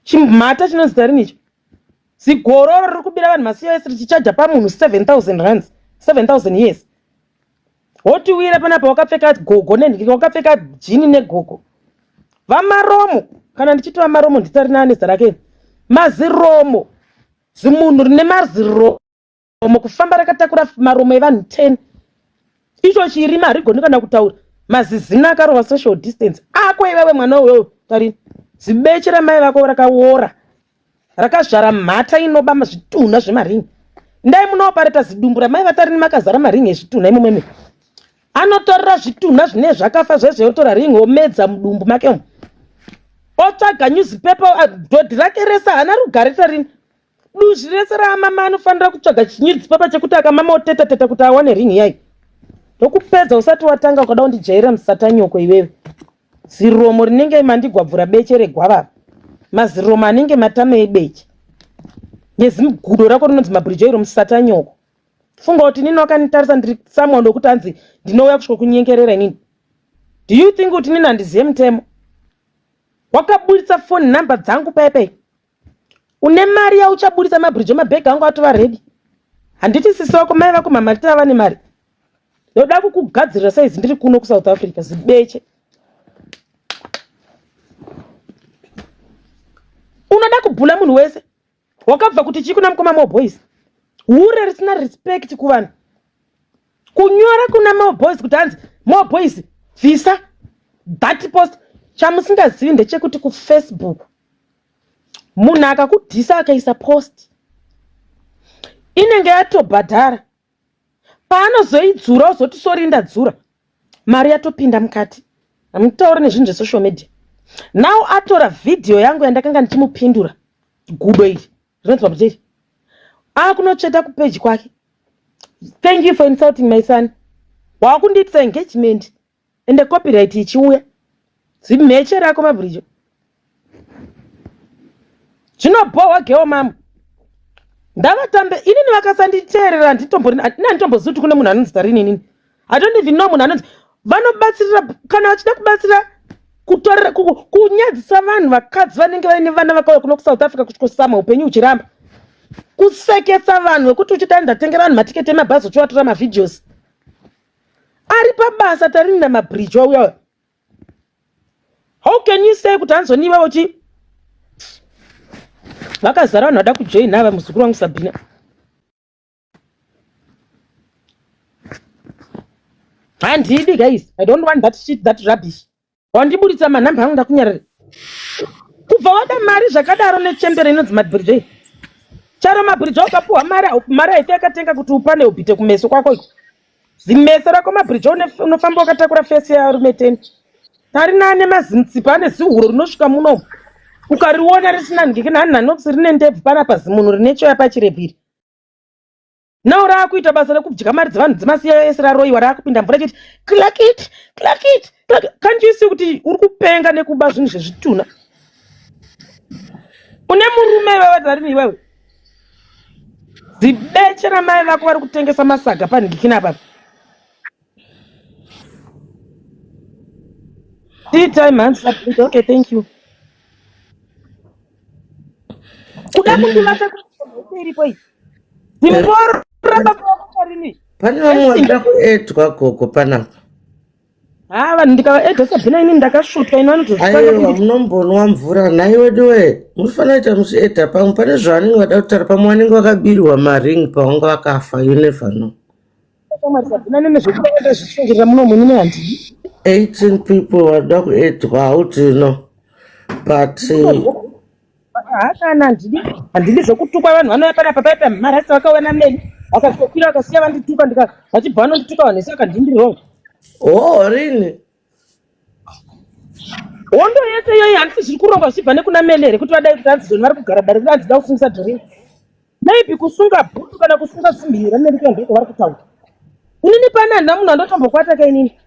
Chimhata chinonzi Tarini icho. Zigororo riri kubira vanhu masiyo ese richichaja pamunhu 7000 rands 7000 years. Wotiwira panapa wakapfeka gogo nenhikika wakapfeka jini negogo. Vamaromo kana ndichiti vamaromo nditari nani zita rake. Maziromo zimunhu rine maziromo kufamba rakatakura maromo evanhu 10. Icho chirima harigoni kana kutaura. Mazizina akarova social distance. Ako iwewe mwana uyoyo tarini. Zibeche ramai vako rakawora. Rakazvara mhata inoba zvitunha zvemaringi. Ndai munoopareta zidumbu ramai vatarini makazara maringi ezvitunha imomo imi. Anotorera zvitunha zvine zvakafa zvezve otora ringi omedza mudumbu make umu. Otsvaga newspaper ah, dhodhi rake rese haana rugare tarini. Duzvi rese raamama anofanira kutsvaga chinyuzipepa chekuti akamama oteta teta kuti awane ringi yayi. Ndokupedza usati watanga ukada kundijairira musatanyoko iwewe. Ziromo rinenge mandigwabvura beche regwavava. Maziromo anenge matama ebeche. Nezimugudo rako rinonzi mabhurija iro musatanyoko. Funga kuti inini wakanditarisa ndiri someone wekuti hanzi ndinouya kusvika kunyengerera inini. Do you think kuti inini handizive mutemo? Wakaburitsa phone number dzangu paya paya. Une mari yauchaburitsa mabhurija mabhegi angu atova ready. Handiti sisi wako mai vako mama tava vane mari. Ndoda kukugadzirira saizi ndiri kuno kuSouth Africa zibeche. Unoda kubhula munhu wese. Wakabva kuti chii kuna mukoma Mo Boys? Hure risina respect kuvanhu. Kunyora kuna Mo Boys kuti hanzi Mo Boys bvisa that post. Chamusingazivi ndechekuti kuFacebook munhu akakudhisa akaisa post inenge yatobhadhara paanozoidzura ozoti sori ndadzura mari yatopinda mukati hamutauri nezvinhu zvesocial media now atora vhidhiyo yangu yandakanga ndichimupindura gudo iri rinonzi pamucheri akunotsveta kupeji kwake thank you for insulting my son wakundiitisa engagement ende copyright ichiuya zimheche rako mabhurijo zvinobhohwa gewo mamo ndavatambe inini vakasanditeerera handitombori ini handitombozivi kuti kune munhu anonzi tarini inini i don't even know munhu anonzi vanobatsirira kana vachida kubatsira kutorera kunyadzisa vanhu vakadzi vanenge vaine vana vakauya kuno kusouth africa kusvikosama upenyu huchiramba kusekesa vanhu vekuti uchiti ndatengera vanhu matiketi emabhazi uchivatora mavideos ari pabasa tarini namabridge wauya how can you say kuti anzoniva uchi vakazara vanhu vada kujoina ava muzukuru wangu sabhina handidi guys i don't want that shit that rubbish Wandiburitsa manhamba angu ndakunyarara. Kubva wada mari zvakadaro nechembere inonzi mabridge. Charo mabridge ukapuwa mari mari haifi yakatenga kuti upane ubhite kumeso kwako iko. Zimeso rako mabridge unofamba wakatakura face yarume teni. Pari nane mazimutsipa ane zihuro rinosvika muno. Ukariona risina ndiki nani nanox rine ndebvu panapa zimunhu rine choya pachirebvu iri. Now raakuita basa rekudya mari dzevanhu dzemasiya ese raroiwa raakupinda mvura chiti clack it clack it clack it. Can't you see kuti uri kupenga nekuba zvinhu zvezvituna? Une murume iwewe tarini iwewe. Zibeche ramai vako vari kutengesa masaga panhikina apa. Tea time hands up. Okay, thank you. Kuda kundivata iripo iyi. Zimboro rababa vako tarini. Pane vamwe vanoda kuedwa gogo panapa. Ha vanhu ndikavaedha Sabhina ini ndakasvotwa ini vanotozvitanga Aiwa kundi munombonwa mvura nhai wedu wee munofanira kuita muchiedha pamwe pane zvavanenge vada kutaura pamwe vanenge vakabirwa maring pavanga vakafa you never know. shamwari Sabhina nene zvekuda ndozvisungirira muno munini handidi. 18 people vanoda kuedwa how do you know but Kana handidi handidi zvekutukwa vanhu vanouya panapa paipa marasi vakauya nameni vakatokwira vakasiya vandituka ndika vachibva vanondituka vanhu vese vakandindiri wrong. Oh rini Hondo yese iyoyi handisi zviri kurongwa zvichibva nekuna Mele here kuti vadai kuti hanzi John vari kugara dare kuti hanzi da kusungisa Doreen. Maybe kusunga bhutsu kana kusunga zimhira nerikuya ndiko vari kutaura. Inini pane handina munhu andotombokwata ka inini.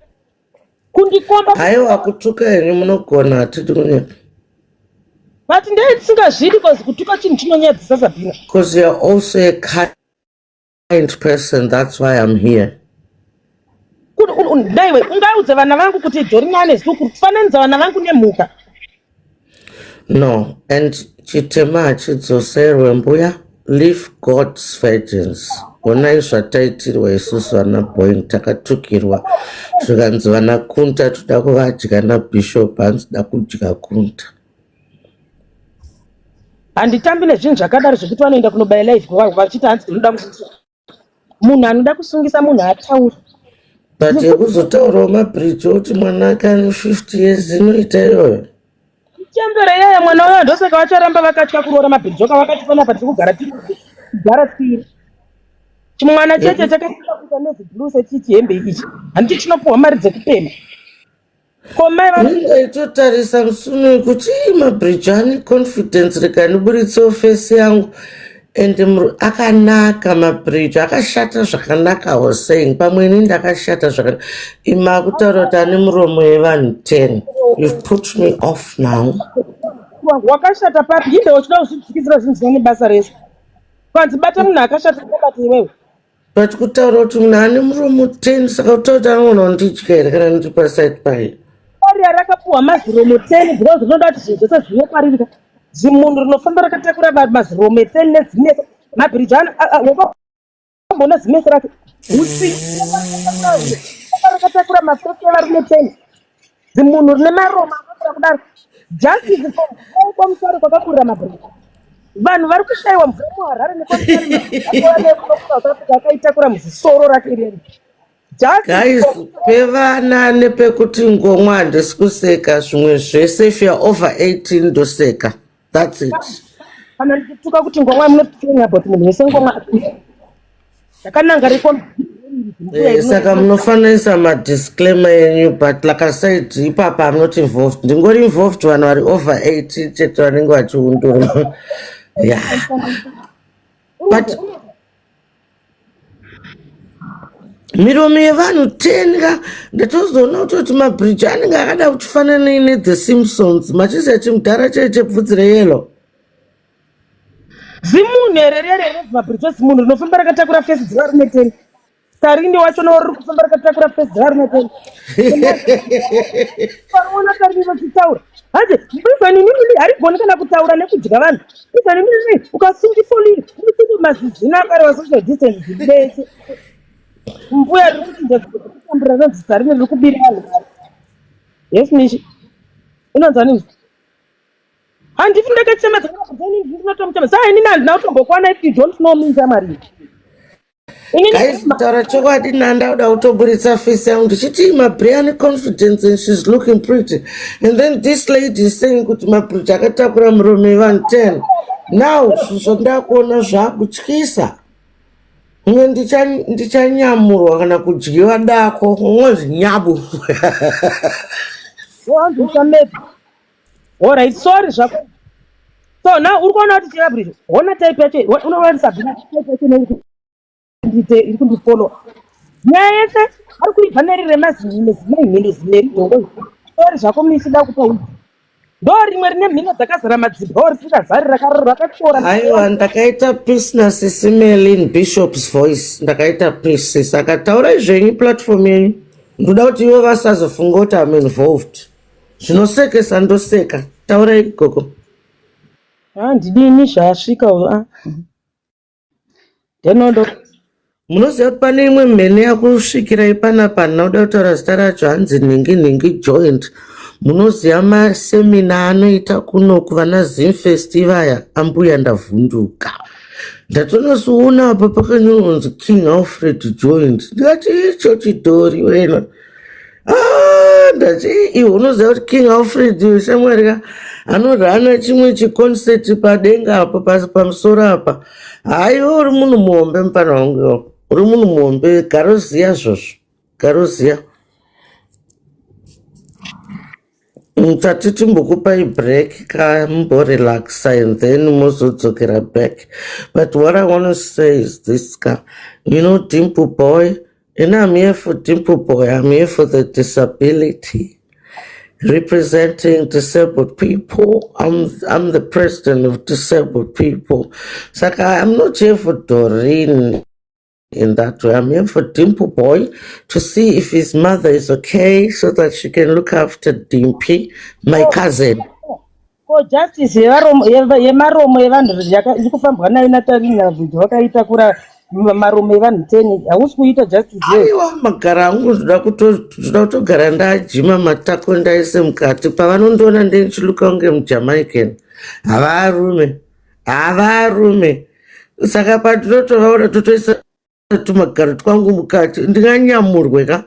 Kundikomba. Haiwa, kutuka henyu munogona, hatidi kunyepa. But ndei tisingazvidi cause kutuka chinhu chinonyadzisa, Sabhina. Because you're also a kind person, that's why I'm here. Ndaiwe ungaudza vana vangu kuti Dhorina ane zuku, kufananidza vana vangu nemhuka? No, and chitema hachidzoserwe, mbuya. Leave God's virgins. Onai zvataitirwa isusu vana Boeing, takatukirwa zvikanzi vana Kunta toda kuvadya nabishop, hanzi da kudya Kunta. Handitambi nezvinhu zvakadaro zvekuti vanoenda kunobaya live vachiti hanzi ndinoda kusungisa munhu. Anoda kusungisa munhu ataura. But yekuzotaurawo mabridge oti mwana ake ane 50 years inoita iyoyo. Chembere yaya mwana wayo, ndosaka vacharamba vakatya kuroora mabhirijoka vakati panapa tiri kugara, tiri kugara tiri chimwana cheche chakakura kuita nezi sechichi hembe ichi, handiti chinopuhwa mari dzekupema ko mai vari. Ingaitotarisa musuno kuti ii mabridge ane confidence, rekandiburitsewo face yangu and akanaka mabridge, akashata zvakanaka. I was saying pamwe ini ndakashata zvakanaka, ima kutaura kuti ane muromo yevanhu 10. You've put me off now. Wakashata papi? Inde uchida kuzvidzikisira zvinhu zvisina nebasa rese. Kwanzi bata munhu akashata, bata iwewe. But kutaura kuti munhu ane muromo 10, saka kutaura kuti anoona kundidya here kana ndiri paside paye? Ariya rakapuhwa maziromo 10 because rinoda kuti zvinhu zvese zvive kwaririka. Zimunhu rinofamba rakatakura maziromo 10 nezimeso. Mabhiriji wakamboona zimeso rake utsi rakatakura mafesi evarume 10. Zimunhu rine maromo akakura kudaro. Justice for kwamusoro kwakakurira mabhiriji. Vanhu vari kushayiwa mvura muHarare nekwamusoro, Africa, akaitakura muzisoro rake ireri. Guys, pevana nepekuti ngomwa handisi kuseka. Zvimwe zvese, if you are over 18 ndoseka, that's it. Kana ndichituka kuti ngomwa, munotinya about munhu wese ngomwa yakananga riko. Saka munofanisa madisclaimer yenyu, but like I said, ipapa I'm not involved. Ndingori involved vanhu vari over 18 chete vanenge vachiundurwa, yeah, but miromo yevanhu 10 ka, ndatozoona kutoti mabridge anenge akada kuchifanana neThe Simpsons, machiziya chimudhara chee chebvudzi reyellow. Zimunhu here rere mabridge? Zimunhu rinofamba rakatakura face dzevarume 10. Tarindi wacho nowo riri kufamba rakatakura face dzevarume 10. Panoona Tarindi vachitaura hanzi even inini harigoni kana kutaura nekudya vanhu. Even inini ukasungifoliri unotinge mazizina akareva social distance zibese. Mbuya riri kuti ndakutambura, rinonzi Tarindi, riri kubira vanhu mari. Yes, Mishi, inonzi ani? Handifi ndakachema ndinotomuchema saa inini handina kutombokwana. If you don't know me, ndamari inini. Guys, kutaura chokwadi, nandauda kutoburitsa face yangu ndichiti mabrian confidence and she's looking pretty, and then this lady is saying kuti mabridge akatakura muromo yevanhu 10. Now zvinhu zvandakuona zvakutyisa. Mumwe ndichanyamurwa kana kudyiwa dako umwe zvinyabu. Wanzi usamepa. Alright, sorry zvako. So now uri kuona kuti chirabridge, hona type yacho, unoona kuti Sabina type yacho iri kundifollow. Nyaya yese ari kuibva neri remazimhino, zimai zimeri dongo. Sorry zvako Misi, da kupa uyu. Ndo rimwe rine mhino dzakazara madzibwa risingazari rakatyora. Aiwa, ndakaita peace nasisimeli Bishop's voice, ndakaita peace. Saka taurai zvenyu platform yenyu, ndoda kuti ivo vasazofunga kuti am involved. Zvinosekesa ndoseka, taurai gogo. Handidini zvasvika uyu, ah. Ndenondo. Munoziva kuti pane imwe mhene yakusvikirai panapa, ndinoda kutaura zita racho, hanzi nhingi nhingi joint. Munoziva masemina anoita kuno kuvana Zimfest ivaya? Ambuya, ndavhunduka, ndatonosiona apa pakanyorwa kunzi King Alfred joint. Ndikati icho chidhori wena. Ah, ndati iwe unoziva kuti King Alfred iwe shamwari ka anorana chimwe chiconcert padenga apa pamusoro apa. Haiwa, uri munhu muhombe, mufana wangu iwe. Uri munhu muhombe, garoziya zvozvo, garoziya. Tati timbokupai break ka, mumborelaxa and then mozodzokera back. But what I want to say is this ka, you know, Dimple Boy. And I'm here for Dimple Boy. I'm here for the disability, representing disabled people. I'm the president of disabled people. Saka, I'm not here for Doreen in that way. I'm here for Dimple Boy to see if his mother is okay so that she can look after Dimpy, my cousin. Ko justice yemaromo yevanhu iri kufambwa nayo naTarina Vhudzi wakaitakura maromo evanhu 10 hausi kuita justice iyoyo. Aiwa, magara angu ndoda kutogara ndajima matako ndaise mukati pavanondiona ndenichiluka kunge muJamaican. Havarume, havarume. Saka patinotovaona totoisa tumagaro twangu mukati ndinganyamurwe ka.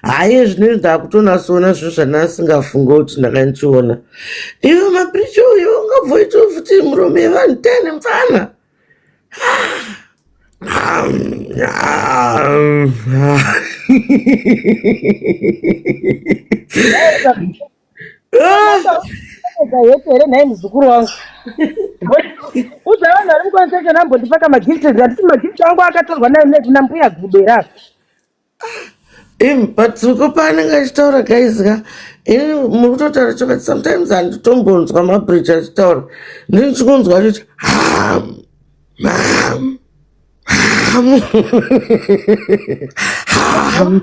Haye, zvinezvi ndakutonasoona zvinhu zvandasingafunga kuti ndakandichiona. Iwe mabridge uyu ungabvoita futi muromo yevanhu 10 mfana. Hete here nhai muzukuru wangu? Udza vanhu vari muconsection ambondipaka magift, handiti magift angu akatorwa nambuya Gubera. Im, but Zuko paanenge achitaura guys ka, ini muri kutotaura chokwadi, sometimes handitombonzwa mabridge achitaura, ndinichikunzwa achiti ham ham ham ham.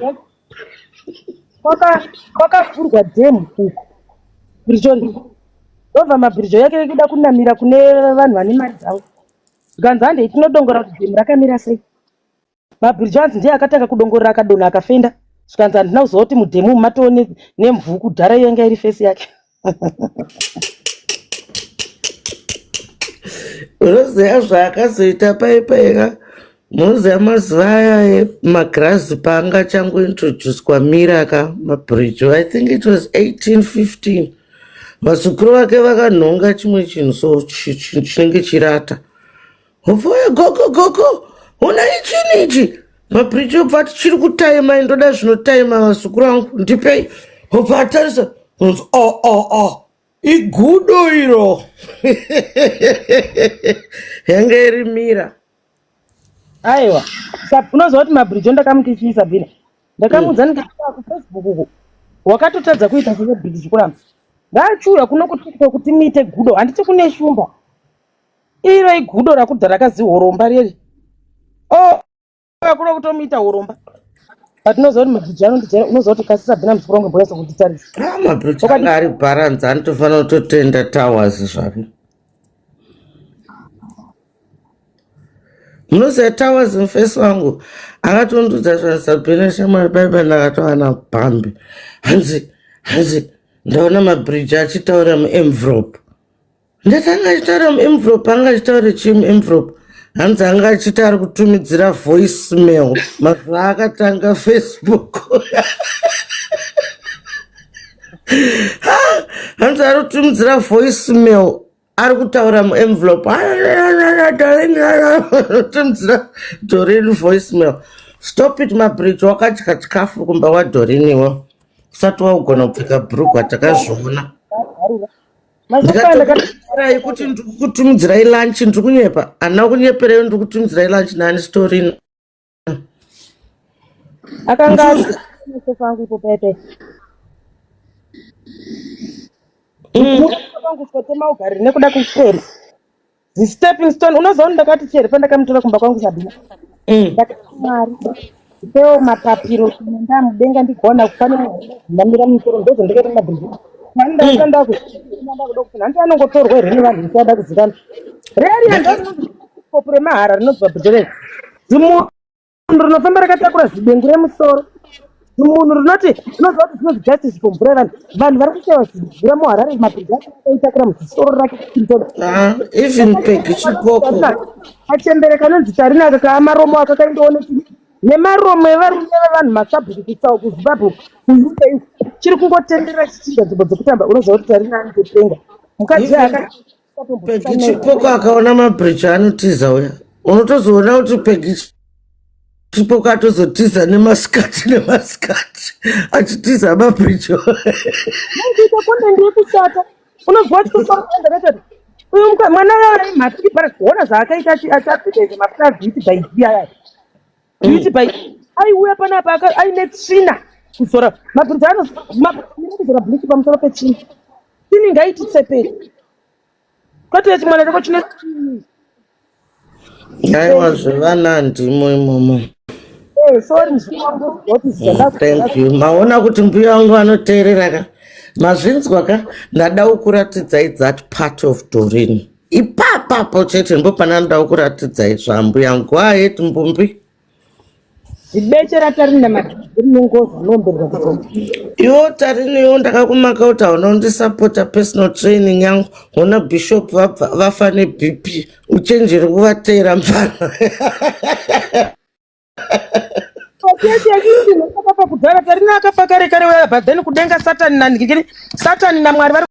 Kwakavhurwa dhemu uko Pretoria, ndobva mabhirijo yake kuda kunamira kune vanhu vane mari dzavo, zvikanzi handei tinodongora kuti dhemu rakamira sei. Mabhirijo anzi ndiye akatanga kudongorera, akadonha, akafenda. Zvikanzi handina kuziva kuti mudhemu umu matoo nemvuu kudhara, iyo yanga iri fesi yake. Unoziva zvaakazoita paipaika? Munoziva mazuva aya emagirazi paanga achangointroducwa mira ka mabridge, I think it was 1815, vazukuru vake vakanhonga chimwe chinhu so chinenge chirata. Hopfoya, gogo, gogo, onai chini ichi. Mabridge obva ati chiri kutaima, indoda zvinotaima vazukuru vangu, ndipei. Hobva atarisa, unzi o o o, igudo iro. Yange iri mira. Aiwa, unoziva kuti mabhirijo ndakamuti chii, Sabina? Ndakamuudza ndikati kuFacebook uku wakatotadza kuita celebrity chikuramba, ngaachiuya kuno kuTikTok kuti muite gudo. Handiti kune shumba? Iro igudo rakudhara rakazihoromba reri o kuno kutomuita horomba. But unoziva kuti mabhirijo anondijera, unoziva kuti kasi Sabina muzukuru wangu mbonyatsa kunditarisa. Ah, mabridge anga ari balance, anotofanira kutotenda Towers zvake. Munoziva Towers mufesi wangu akatondudza zvaSabhina shamwari paipa, ndakatowana bhambi, hanzi ndaona mabridge achitaura muenvelope. Ndati anga achitaura muenvelope, anga achitaura chii muenvelope? Hanzi anga achiti ari kutumidzira voice mail mazuva akatanga Facebook. Hanzi ari kutumidzira voice mail, ari kutaura muenvelope, tumidzira Dorin voice mail. Stop it, mabridge, wakadya chikafu kumba waDorin iwe usati waugona kupfeka bhurugwa, takazviona. Mazuva Ndikatokurai kuti ndiri kutumidzirai lunch, ndiri kunyepa? Handina kunyepereyo, ndiri kutumidzirai lunch nani story. Akanga ari masofa angu ipo paipai kwangu kotema ugari nekuda kufema the stepping stone. Unoziva kuti ndakati chere pandakamutora kumba kwangu, Sabina, ndakati Mwari ndipewo mapapiro kana ndamudenga ndigona pane ndamira musoro. Ndozvo ndikaita mabhirijo ndakuda kuti handi anongotorwa here nevanhu vasada kuzikana reri andokopu remahara rinobva bhirijo zimunhu rinofamba rakatakura zibengu remusoro, zimunhu rinoti unoziva kuti zvinonzi justice for mvura yevanhu. Vanhu vari kushaiwa mvura muHarare, mabhirijo acho akaitakura muzisoro rake. Ah, even Pegi Chipoko. Kachembere kanonzi Tarinaka kaamaromo aka kaindoone nemaromo evarume vevanhu, masabhuku kuSouth, kuZimbabwe, kuUK, chiri kungotenderera chichinja nzvimbo dzekutamba. Unoziva kuti Tarina anotopenga mukadzi. Even Pegi Chipoko akaona mabridge anotiza uya. Unotozoona kuti Pegi Chipoko atozotiza nemasikati nemasikati achitiza mabridge. Kuita content yekushata, unobva wachitoaakatati uyu mwana uyo mhatiki, ona zvaakaita achiadvertise mafuta Beauty by D aya, Beauty by Aiuya panapa aine tsvina kuzora mabhurudza ano kuzora bleach pamusoro petsvina. Tsvina ngaiti tseperi. Kwete chimwana chako chine Aiwa zvevana handimo imomo. Eh, sorry muzukuru wangu what is the Thank you. Maona kuti mbuya vangu vanoteerera ka. Mazvinzwa ka ndada kukuratidzai that part of Doreen. Ipapapo chete ndipo pananoda kukuratidzai zvambuya vangu. Go ahead Mbumbi. Zibeche raTarinda rinongoza nomberwa kutoka. Iwo Tarini iwo ndakakumaka kuti hauna kundisapota personal training yangu. Hona Bishop vafa neBP. Uchenjere kuvateera mfana. Chechi yachiti akafa kudhara Tarina akafa kare kare uya but then kudenga Satani naNdikiri Satani naMwari vari